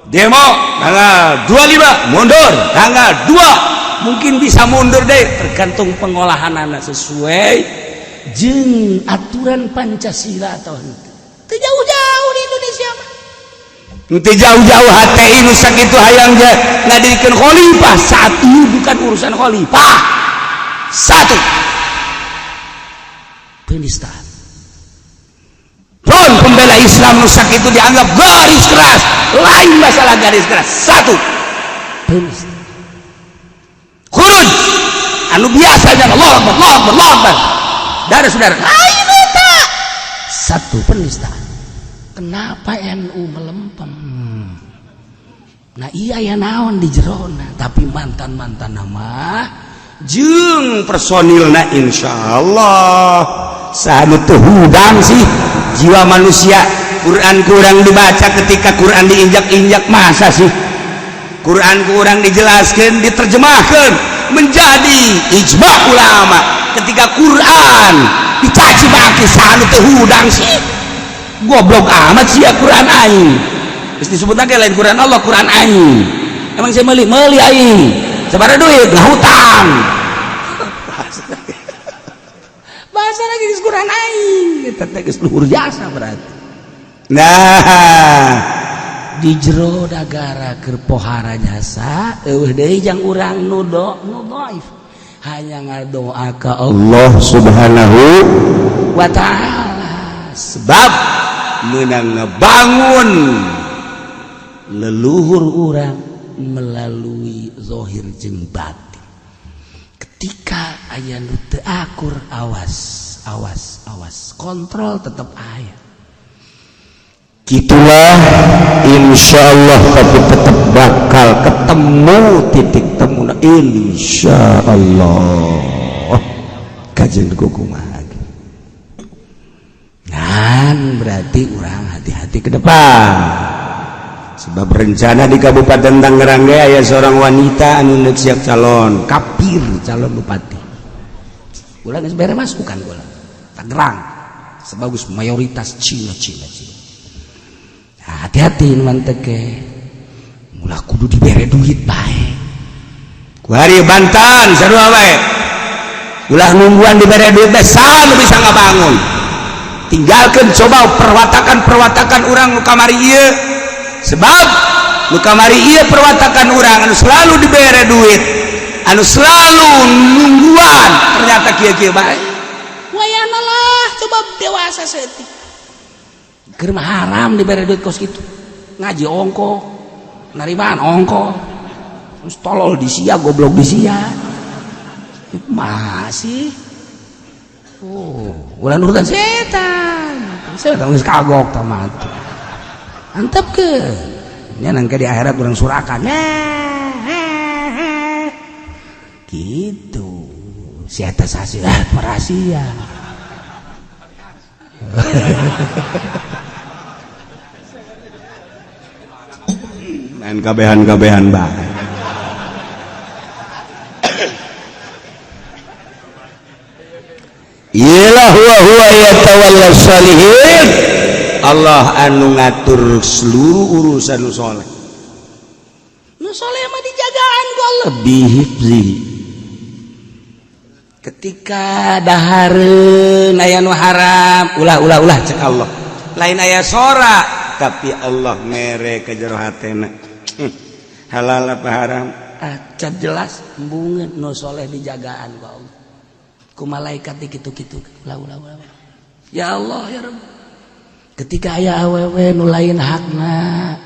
Demo tanggal 25 mundur, tanggal 2 mungkin bisa mundur deh, tergantung pengolahan anak sesuai jeung aturan Pancasila atau henteu. Teu jauh-jauh di Indonesia mah. Teu jauh-jauh HTI nu sakitu hayang ge ngadirikeun khalifah, saat ini bukan urusan khalifah. Satu, penistaan. Pun pembela Islam nu sakitu dianggap garis keras, lain masalah garis keras. Satu, penistaan. Khuruj anu biasanya Allah Akbar, Allah Akbar, Allah Akbar. Darah saudara, lain eta. Satu, penistaan. Kenapa NU melempem? Nah iya ya naon di jerona, tapi mantan-mantan nama jeung personilna insyaallah saha nu teu hudang sih jiwa manusia. Quran kurang dibaca, ketika Quran diinjak-injak masa sih Quran kurang dijelaskan, diterjemahkan menjadi ijma ulama, ketika Quran dicaci maki saha nu teu hudang sih? Goblok amat sih ya Quran aing. Geus disebut lagi lain Quran Allah, Quran aing. Emang saya meuli meuli aing sabaraha duit ngahutang. Bahasa lagi geus Quran aing eta teh geus luhur jasa berarti. Nah, di jero dagara keur pohara jasa eueuh deui jang urang nu do nu dhaif, hanya ngadoa ka Allah Subhanahu wa taala sebab menang ngebangun leluhur urang melalui zohir jeung batin. Ketika aya nu teu akur, awas awas awas, kontrol tetap aya. Gitulah insya Allah, tapi tetap bakal ketemu titik temu insya Allah. Kajian kumaha. Nah, berarti urang hati-hati ke depan. Sebab rencana di Kabupaten Tangerang ge aya seorang wanita anu siap calon kafir, calon bupati. Ulah geus bere masukan kula. Tangerang sebagus mayoritas Cina Cina Cina. Nah, hati-hati mantep ke. Ulah kudu dibere duit bae. Kuari Banten sarua bae. Ulah nungguan dibere duit teh saha nu bisa ngabangun. Tinggalkan coba perwatakan-perwatakan urang nu kamari ieu. Sebab nu kamari ieu perwatakan urang anu selalu dibere duit, anu selalu nungguan, ternyata kieu-kieu bae. Wayana lah coba dewasa saeutik. Keur mah haram dibere duit kos kitu. Ngaji ongko, narimaan ongko. Terus tolol di sia, goblok di sia. Masih. Oh, ulah nurutan setan. Setan geus kagok tah mah. Antep ke. Nya nangke di akhirat urang surakan. Gitu. Si eta sasi rahasia. Main kabehan-kabehan bae. Iyalah huwa huwa yatawalla sholihin. Allah anu ngatur seluruh urusan nu soleh. Nu soleh mah dijagaan ku Allah bihifzihi. Ketika dahareun aya nu haram, ulah ulah ulah cek Allah. Lain aya sora, tapi Allah mere ka jero hatena. Halal apa haram? Acan jelas embungeun nu soleh dijagaan ku Allah. Ku malaikat dikitu-kitu ulah ulah ulah. Ya Allah ya Rabb. Ketika aya awewe nu lain hakna,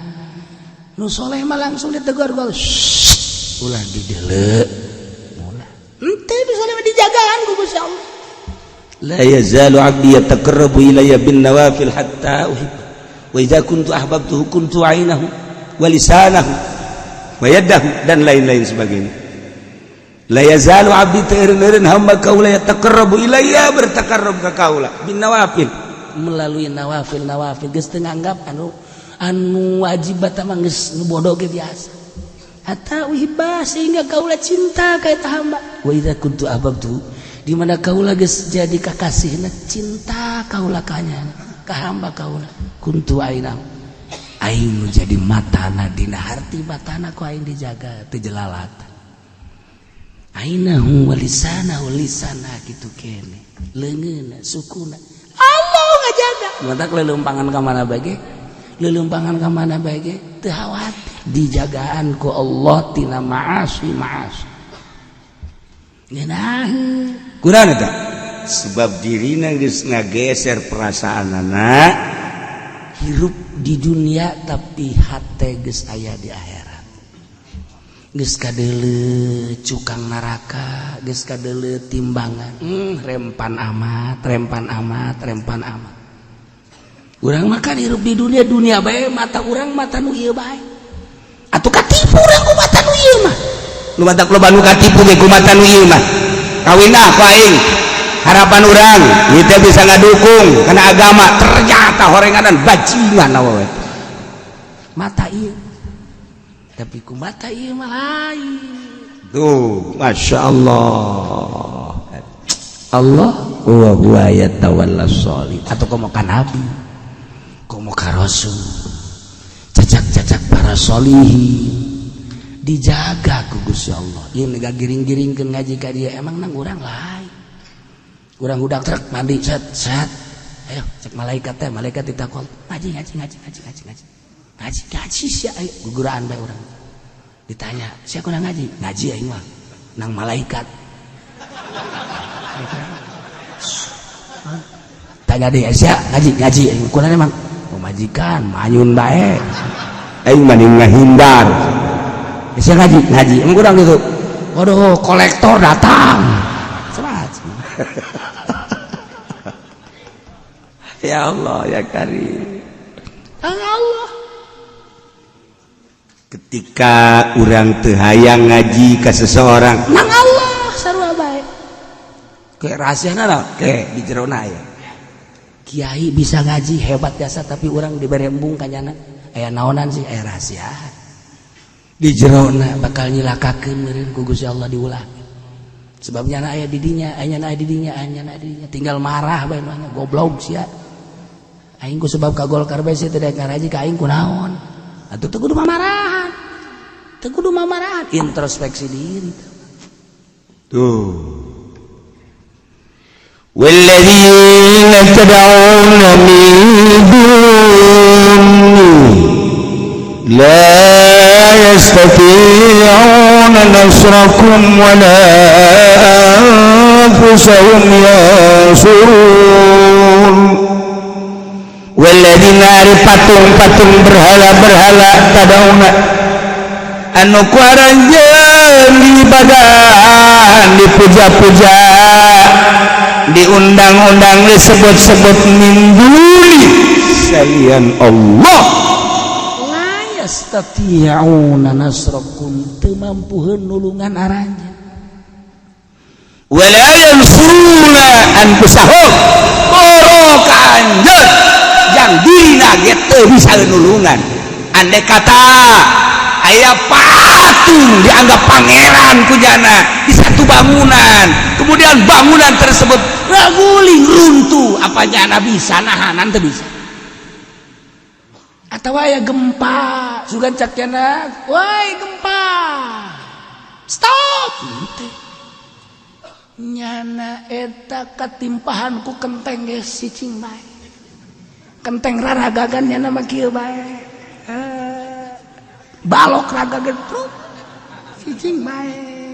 nu soleh mah langsung ditegur ku Allah. Ulah dideuleu. Ulah. Henteu nu soleh mah dijagaan ku Gusti Allah. La yazalu 'abdi yataqarrabu ilayya bin nawafil hatta uhibba. Wa idza kuntu ahbabtuhu kuntu 'ainahu wa lisanahu wa yadahu dan lain-lain sebagainya. La yazalu 'abdi ta'irun hamba kaula yataqarrabu ilayya bertaqarrub ka kaula bin nawafil melalui nawafil nawafil geus teu nganggap anu anu wajib mah geus nu bodoh ge biasa. Hatta uhibba sehingga kaula cinta ka eta hamba. Wa idza kuntu ahbabtu di mana kaula geus jadi kakasihna cinta kaula kanya ka hamba kaula kuntu ainahu aing nu jadi matana dina harti matana ku aing dijaga teu jelalat. Ainahu wa lisanahu lisana kitu kene leungeunna sukuna Allah ngajaga matak leuleumpangan ka mana bae ge leuleumpangan ka mana bae ge teu khawatir dijagaan ku Allah tina maasi maasi ngeunaheun kurang eta sebab dirina geus ngageser perasaanana hirup di dunia tapi hate geus aya di akhirat. Geus kadeuleu cukang neraka, geus kadeuleu timbangan, rempan amat, rempan amat, rempan amat. Urang mah kan hirup di dunia, dunia bae mata urang mata nu ieu bae. Atuh katipu urang ku mata nu ieu mah. Nu matak loba nu katipu ge ku mata nu ieu mah. Kawin ah ku aing. Harapan urang ieu teh bisa ngadukung kana agama, ternyata horenganan bajingan awewe. Mata ieu. Tapi ku mata ieu mah lain. Tuh, Masya Allah. Allah huwa huwa yatawalla sholih. Atau komo ka nabi, komo ka rasul, cacak-cacak para sholihin dijaga ku Gusti Allah. Ieu nu giring-giringkeun ngaji ka dia emang nang urang lain. Urang udah trek mandi set set. Ayo cek malaikat teh, malaikat ditakon ngaji ngaji ngaji ngaji ngaji ngaji. Ngaji ngaji sia ayo guguraan bae urang. Ditanya, sia kunaon ngaji? Ngaji aing mah nang malaikat. Tanya deh, sia ngaji ngaji aing kunaon emang? Pemajikan manyun bae. Aing mah ngahindar. Sia ngaji ngaji emang kurang gitu. Waduh, kolektor datang. Sebat. Ya Allah ya Karim. Allah. Ketika urang teu hayang ngaji ka seseorang, nang Allah sarua bae. Kayak rahasiana lah, kayak di jerona aya. Kiai bisa ngaji hebat jasa tapi urang dibere embung kanyana. Aya naonan sih, aya rahasia. Di jerona bakal nyilakakeun meureun ku Gusti Allah diulah. Sebabnya anak aya didinya, aya anak didinya, aya anak didinya, tinggal marah bae mah goblok sia. Aing ku sebab ka Golkar bae sia teu daek ngaraji ka aing kunaon. Atuh teu kudu mamarahan. Teu kudu mamarahan, introspeksi diri. Tuh. والذين تدعون من دوني لا يستطيعون نصركم ولا أنفسهم ينصرون. والذين ari patung-patung berhala-berhala tad'una anu ku aranjeun diibadahan dipuja-puja diundang-undang disebut-sebut min duni salian Allah la yastati'una nasrakum teu mampuheun nulungan aranjeun wala yansuruna anfusahum boro ka anjeun jang dirina ge teu bisa nulungan. Andai kata aya patung dianggap pangeran kujana di satu bangunan, kemudian bangunan tersebut ngaguling runtuh, apa jana bisa nahanan teu bisa? Atau aya gempa sugan cak jana, woi gempa stop teu. Nyana eta katimpahan ku kenteng geus cicing bae, kenteng raragagan nyana mah kieu bae, balok raga getruk cicing bae.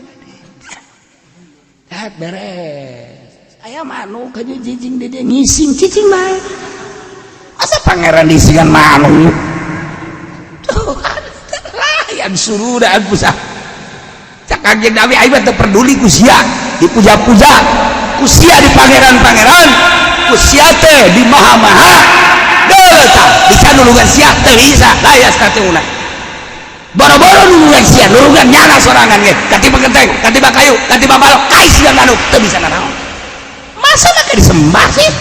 Eh beres aya manuk ka cicing di dia ngising cicing bae. Asa pangeran disingan manuk tuh layan suruh dan pusah cak kanjeng Nabi aing mah teu peduli ku sia dipuja-puja ku sia di pangeran-pangeran ku sia teh di maha-maha deuleu tah bisa nulungan sia teu bisa layas kateuna boro-boro nulungan sia nulungan nyana sorangan ge katiba genteng katiba kayu katiba balok kais dan manuk teu bisa nanaon. Masa make disembah sih?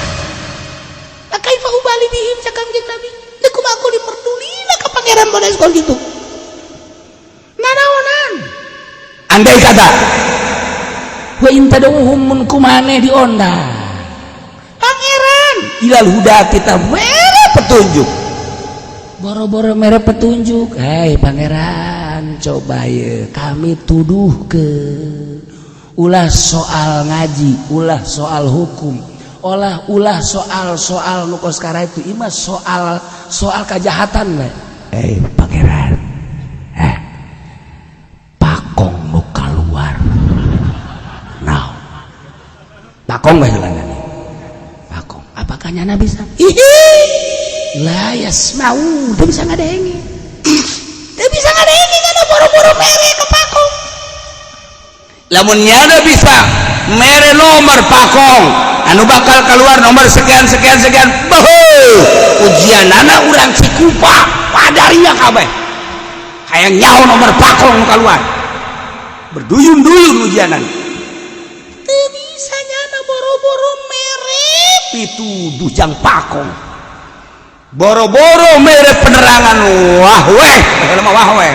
Kaifa ubali bihim cak kanjeng Nabi teu kumaha aku diperdulina ka pangeran bodas kon kitu nanaonan. Andai kata wa in tad'uhum mun kumane diondang pangeran ilal huda kita mere petunjuk boro-boro mere petunjuk. Hei pangeran coba ye kami tuduh ke ulah soal ngaji, ulah soal hukum, ulah soal-soal nu kos itu ima soal soal kejahatan we. Hei pangeran, pakong nu kaluar naon pakong bae geulana pakong apakah nyana bisa? Ihi la yasmau teu bisa ngadenge, teu bisa ngadenge kana boro-boro mere ka pakong. Lamun nyana bisa mere nomor pakong anu bakal keluar nomor sekian sekian sekian, beuh ujianana urang Cikupa padaria kabeh hayang nyaho nomor pakong nu keluar berduyun-duyun ujianan teu bisa nyana boro-boro mere pituduh jang pakong boro-boro mere penerangan wah weh mah wah weh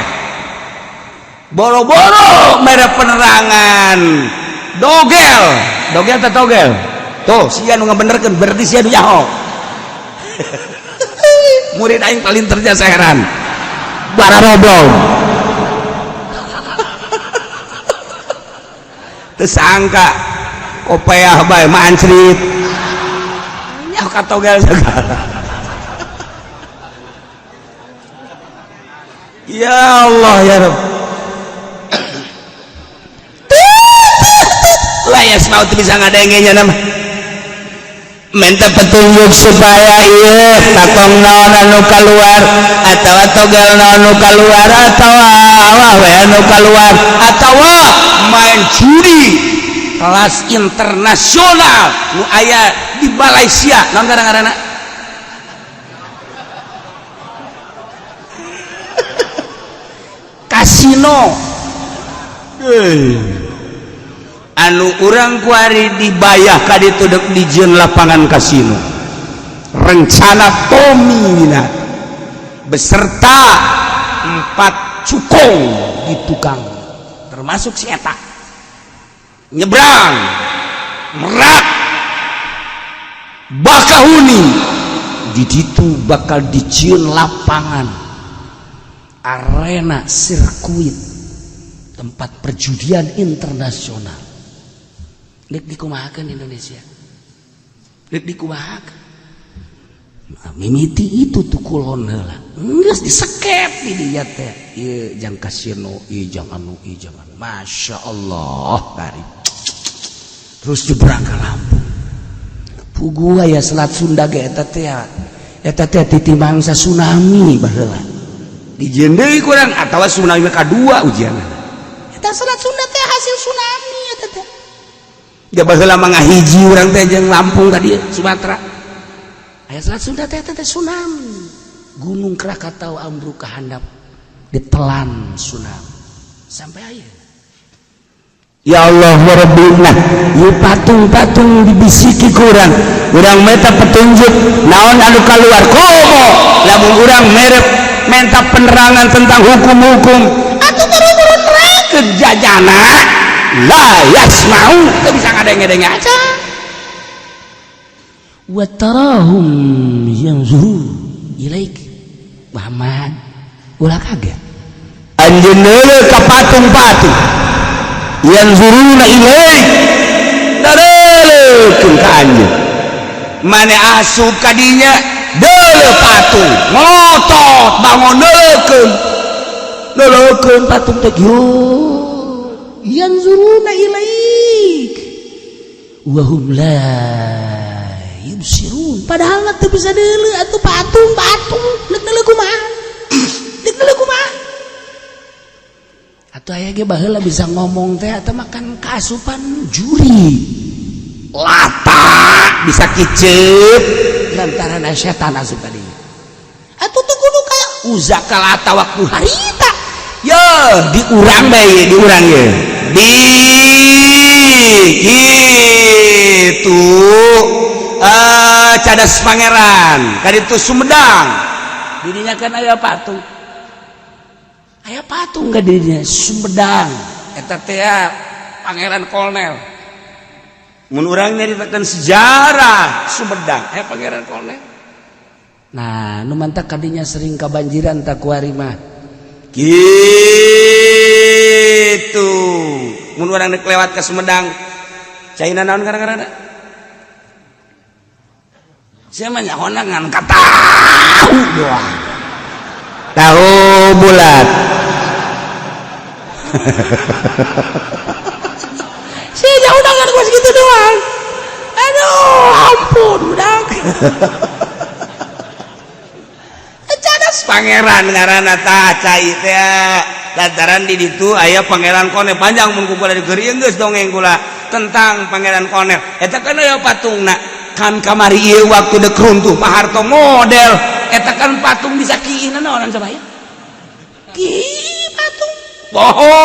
boro-boro mere penerangan dogel dogel teh togel tuh sia nu ngabenerkeun berarti sia nu nyaho. Murid aing paling terjasa heran bararoblong teu sangka opeah bae mancrit nyaho ka togel segala. Ya Allah ya Rabb. Layas mau bisa ngadengenya nama minta petunjuk supaya iya pakong naon anu kaluar atau togel naon anu kaluar atau awah we anu kaluar atau main judi kelas internasional nu aya di Malaysia naon ngaranna kasino anu urang kuari dibayah ka ditu deuk dijieun lapangan kasino rencana Tommy Wina beserta 4 cukong di tukang termasuk si eta Nyebrang Merak Bakahuni di ditu bakal dijieun lapangan arena sirkuit tempat perjudian internasional. Rek dikumahakeun Indonesia, rek dikumahakeun? Nah, mimiti itu tuh kulon heula geus disekep di dieu teh, ieu jang kasino, ieu jang anu, ieu jang anu. Masya Allah, bari terus nyebrang ke Lampung. Puguh aya Selat Sunda ge eta teh, eta teh titi mangsa tsunami baheula. Dijieun deui kurang atawa tsunami kadua ujianna. Eta Selat Sunda teh hasil tsunami eta teh. Ya baheula mah ngahiji urang teh jeung Lampung ka dieu Sumatera. Aya Selat Sunda teh, eta teh tsunami. Gunung Krakatau ambruk ka handap, ditelan tsunami. Sampai aya. Ya Allah ya Rabbi, nah ieu patung-patung dibisiki kurang, urang meta petunjuk naon anu kaluar. Komo lamun urang merep menta penerangan tentang hukum-hukum atuh buru-buru nerangkeun jajana la yasma'u, teu bisa ngadenge-denge aja. Wa tarahum yanzuru ilaik. Muhammad, ulah kaget anjeun deuleu ka patung-patung. Yanzuruna ilaik, dareulekeun ka anjeun. Mane asup ka dinya, deuleu patung, ngotot bangun, deuleukeun, deuleukeun patung teh. Yo yanzuruna ilaik wa hum la yubsirun, padahal teu bisa deuleu atuh patung. Patung deuk deuleu kumaha? Deuk deuleu kumaha atuh? Aya ge baheula bisa ngomong teh atau makan kaasupan juri lata, bisa kicep lantaran aya setan asup ka dinya. Atuh teu kudu kaya Uza ka Lata waktu harita. Yo di urang bae, di urang ye di gitu Cadas Pangeran kaditu Sumedang, didinya kan aya patung, aya patung ka didinya Sumedang eta teh Pangeran Kolonel. Mun urang nyaritakeun sejarah Sumedang aya Pangeran Kolonel. Nah, nu mantak kadinya sering kabanjiran tak kuari mah gitu. Mun urang rek lewat ke Sumedang, caina naon kadang-kadang sia mah nyahona ngan ka tahu doang, tahu bulat. Sia jauh ngan gua segitu doang. Aduh, ampun udah. Cadas Pangeran ngaranna tah cai teh lantaran di ditu aya Pangeran Konel. Panjang mun ku kula digeurieun, geus dongeng kula tentang Pangeran Konel eta kan aya patungna kan. Kamari ieu waktu dek runtuh Pak Harto model eta kan patung bisa kiihna naonan sabaya ki patung boho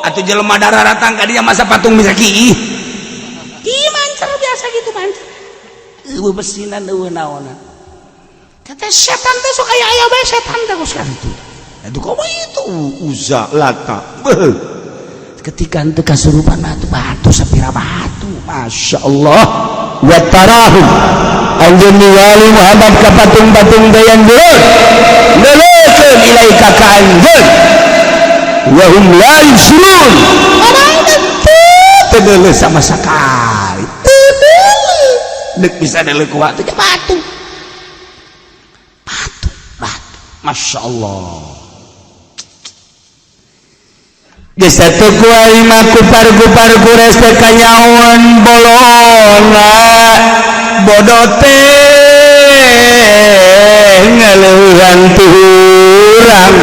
atuh jelema darah ratang ka dinya, masa patung bisa kiih ki mancer biasa gitu, mancer eueuh besinan, eueuh naonan. Kata setan teh sok aya aya bae setan teh kos kitu. Itu komo itu Uza Lata. Beuh. Ketika ente kasurupan batu batu sapira batu, Masya Allah. Wa tarahum, anjeun ningali Muhammad ka patung-patung teh, yanzurun, neuleukeun, ilaika ka anjeun, wa hum la yubsirun, teu deuleu sama sekali, teu deuleu. Deuk bisa deuleu ku batu batu batu batu. Masya Allah. Geus atuh ku aing mah kupar-kupar kures teh kanyahoan bolona, bodoh teh ngaleuhan tuhurang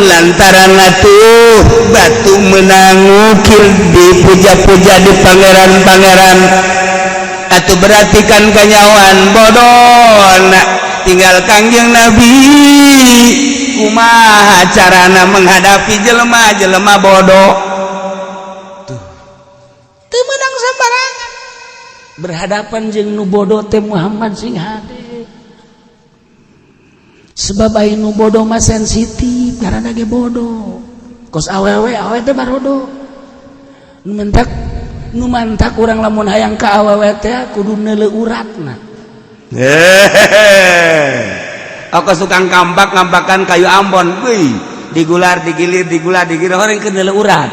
lantaran atuh batu menang ngukir dipuja-puja di pangeran-pangeran. Atuh berarti kan kanyahoan bodona. Tinggal Kangjeng Nabi kumaha carana menghadapi jelema-jelema bodoh tuh. Teu meunang sembarangan berhadapan jeung nu bodoh teh. Muhammad sing hade, sebab aya nu bodoh mah sensitif karena ge bodoh kos awewe, awewe teh barodo. Nu mentak Nu mantak urang lamun hayang ka awewe teh kudu neuleu uratna. Aku tukang kampak ngampakan kayu ambon, wih, digular digilir digular digilir Orang keur neuleu urat.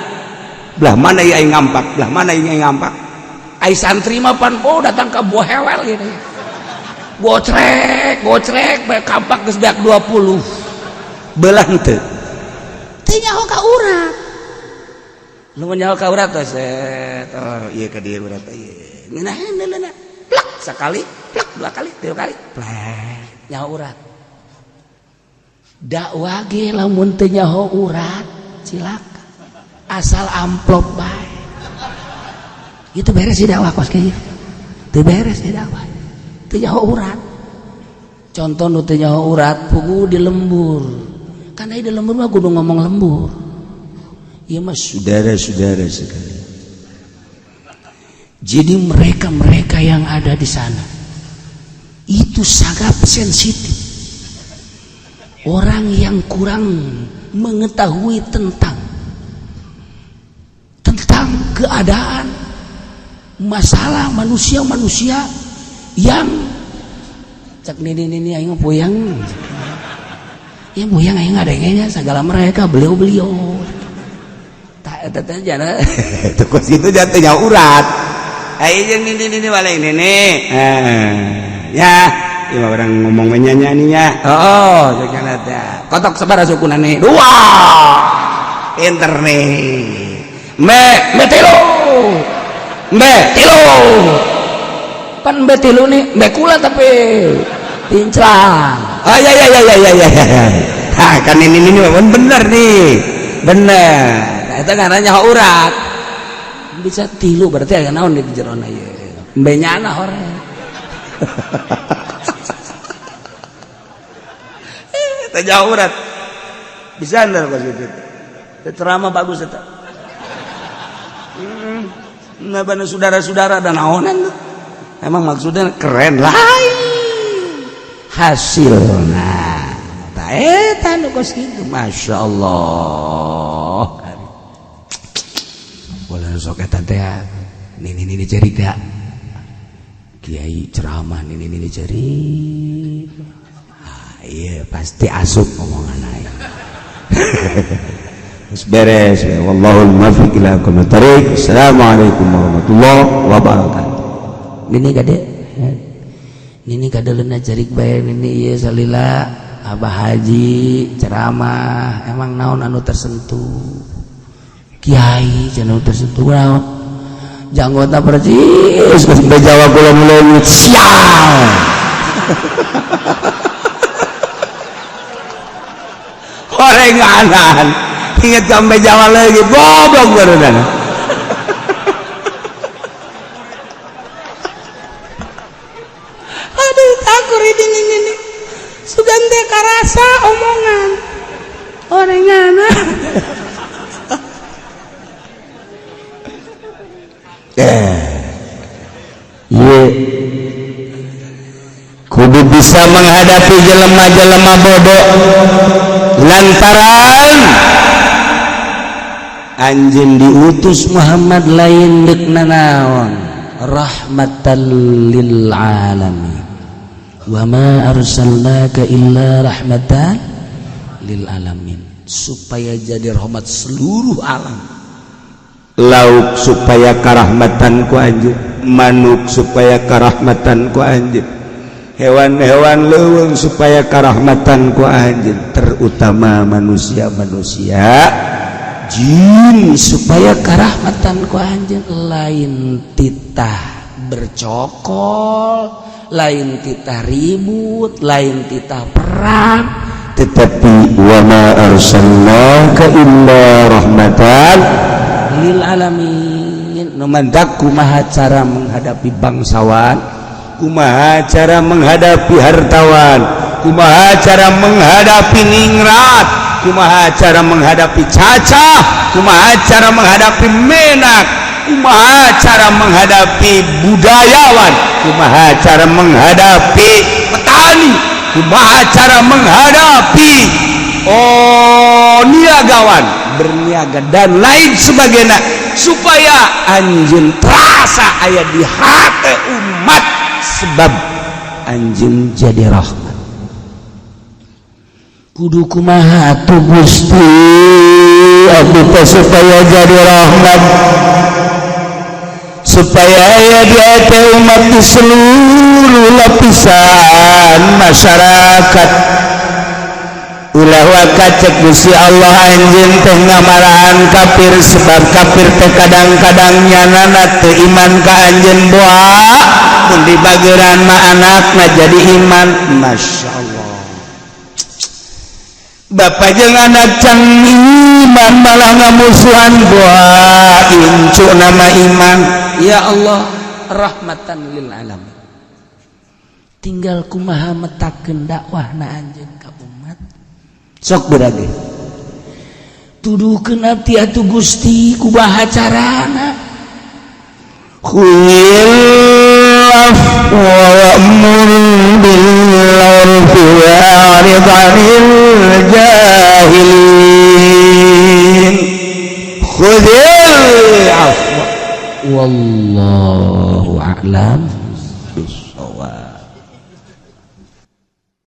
Belah mana ieu aing ngampak, belah mana ieu aing ngampak. Ai santri mah pan, oh, datang ka bohewel gini. Gocrek, gocrek, bae kampak geus beak 20. Belah henteu. Teu nyaho ka urat. Nu nyaho ka urat teh set. Oh, ieu ka dieu urat ieu. Ngeunah neuleuh. Plak sekali, plak dua kali, tiga kali, plak nyaho urat. Dakwah ge lamun teu nyaho urat cilaka. Asal amplop bae. Itu beres sih dakwah kos kieu. Teu beres sih dakwah. Teu nyaho urat. Contoh nu teu nyaho urat pugu di lembur. Kan ai di lembur mah kudu ngomong lembur. Ieu mah saudara-saudara sekalian. Jadi mereka-mereka yang ada di sana itu sangat sensitif. Orang yang kurang mengetahui tentang tentang keadaan masalah manusia-manusia yang cak nini nini aing puyeng. Ya puyeng aing ngadengenya segala mereka beliau-beliau. Tak eta teh jana itu kos kitu jatuh nyaho urat. Ai jeung nini nini balik nini. Ya, ieu mah urang ngomong nyanyi-nyanyinya. Oh, cek nya teh. Kotok sabaraha sukuna nih? Dua. Pinter nih. Me, me tilu. Me tilu. Pan me tilu nih, me kula tapi pincang. Oh ya ya ya ya ya ya. Ha, kan ini ini bener nih. Bener. Nah, itu ngaranna nyaho urat. Bisa tilu berarti aya naon di jerona ieu. Embe nyana hore. Teu nyaho urat. Bisa ndar kos kitu. Ceramah bagus eta. Nah, bana saudara-saudara dan naonan tuh. Emang maksudnya keren lah. Hasilna. Ta eta nu kos kitu, Masya Allah. Boleh sok eta teh nini nini cerita. Kiai ceramah nini nini cerita. Ah, iya pasti asup omongan aing. Terus beres. Wallahul muwaffiq ila aqwamit thariq. Assalamualaikum warahmatullahi wabarakatuh. Nini kade. Nini kadeleuna cerik bae nini ieu salila Abah Haji ceramah emang naon anu tersentuh. Kiai cenah tersentuh naon? Janggotna percis geus Jawa kula mulai sial. Orenganan inget sampai Jawa lagi goblok barusan. Aduh takur ini ini sugan teh karasa omongan orenganan. Ye kudu bisa menghadapi jelema-jelema bodoh lantaran anjeun diutus Muhammad lain deuk nanaon rahmatan lil alamin wa ma arsalnaka illa rahmatan lil alamin, supaya jadi rahmat seluruh alam. Lauk supaya karahmatan ku anjeun, manuk supaya karahmatan ku anjeun, hewan-hewan leuweung supaya karahmatan ku anjeun, terutama manusia-manusia jin supaya karahmatan ku anjeun. Lain titah bercokol, lain titah ribut, lain titah perang, tetapi wa ma arsalnaka illa rahmatan lil alamin. Nu mandak kumaha cara menghadapi bangsawan, kumaha cara menghadapi hartawan, kumaha cara menghadapi ningrat, kumaha cara menghadapi cacah, kumaha cara menghadapi menak, kumaha cara menghadapi budayawan, kumaha cara menghadapi petani, kumaha cara menghadapi niagawan, berniaga dan lain sebagainya. Supaya anjeun terasa aya di hati umat, sebab anjeun jadi rahmat. Kudu kumaha tuh, Gusti, abdi teh supaya jadi rahmat, supaya aya di hati umat di seluruh lapisan masyarakat? Ulah waka, cek Gusti Allah, anjeun teh ngamarahan kafir, sebab kafir teh kadang-kadang nyanana teu iman ka anjeun, boa mun dibageran mah anakna jadi iman. Masya Allah, bapak jeung anak can iman malah ngamusuhan, boa incu nama iman. Ya Allah, rahmatan lil alamin. Tinggal kumaha metakeun dakwahna anjeun ka umat. Sok berage tuduhkeun abdi atuh, Gusti, kumaha carana? Khudhil afwa wa'mur bil 'urfi wa'rid 'anil jahilin. Khudhil afwa. Wallahu a'lam bissawab.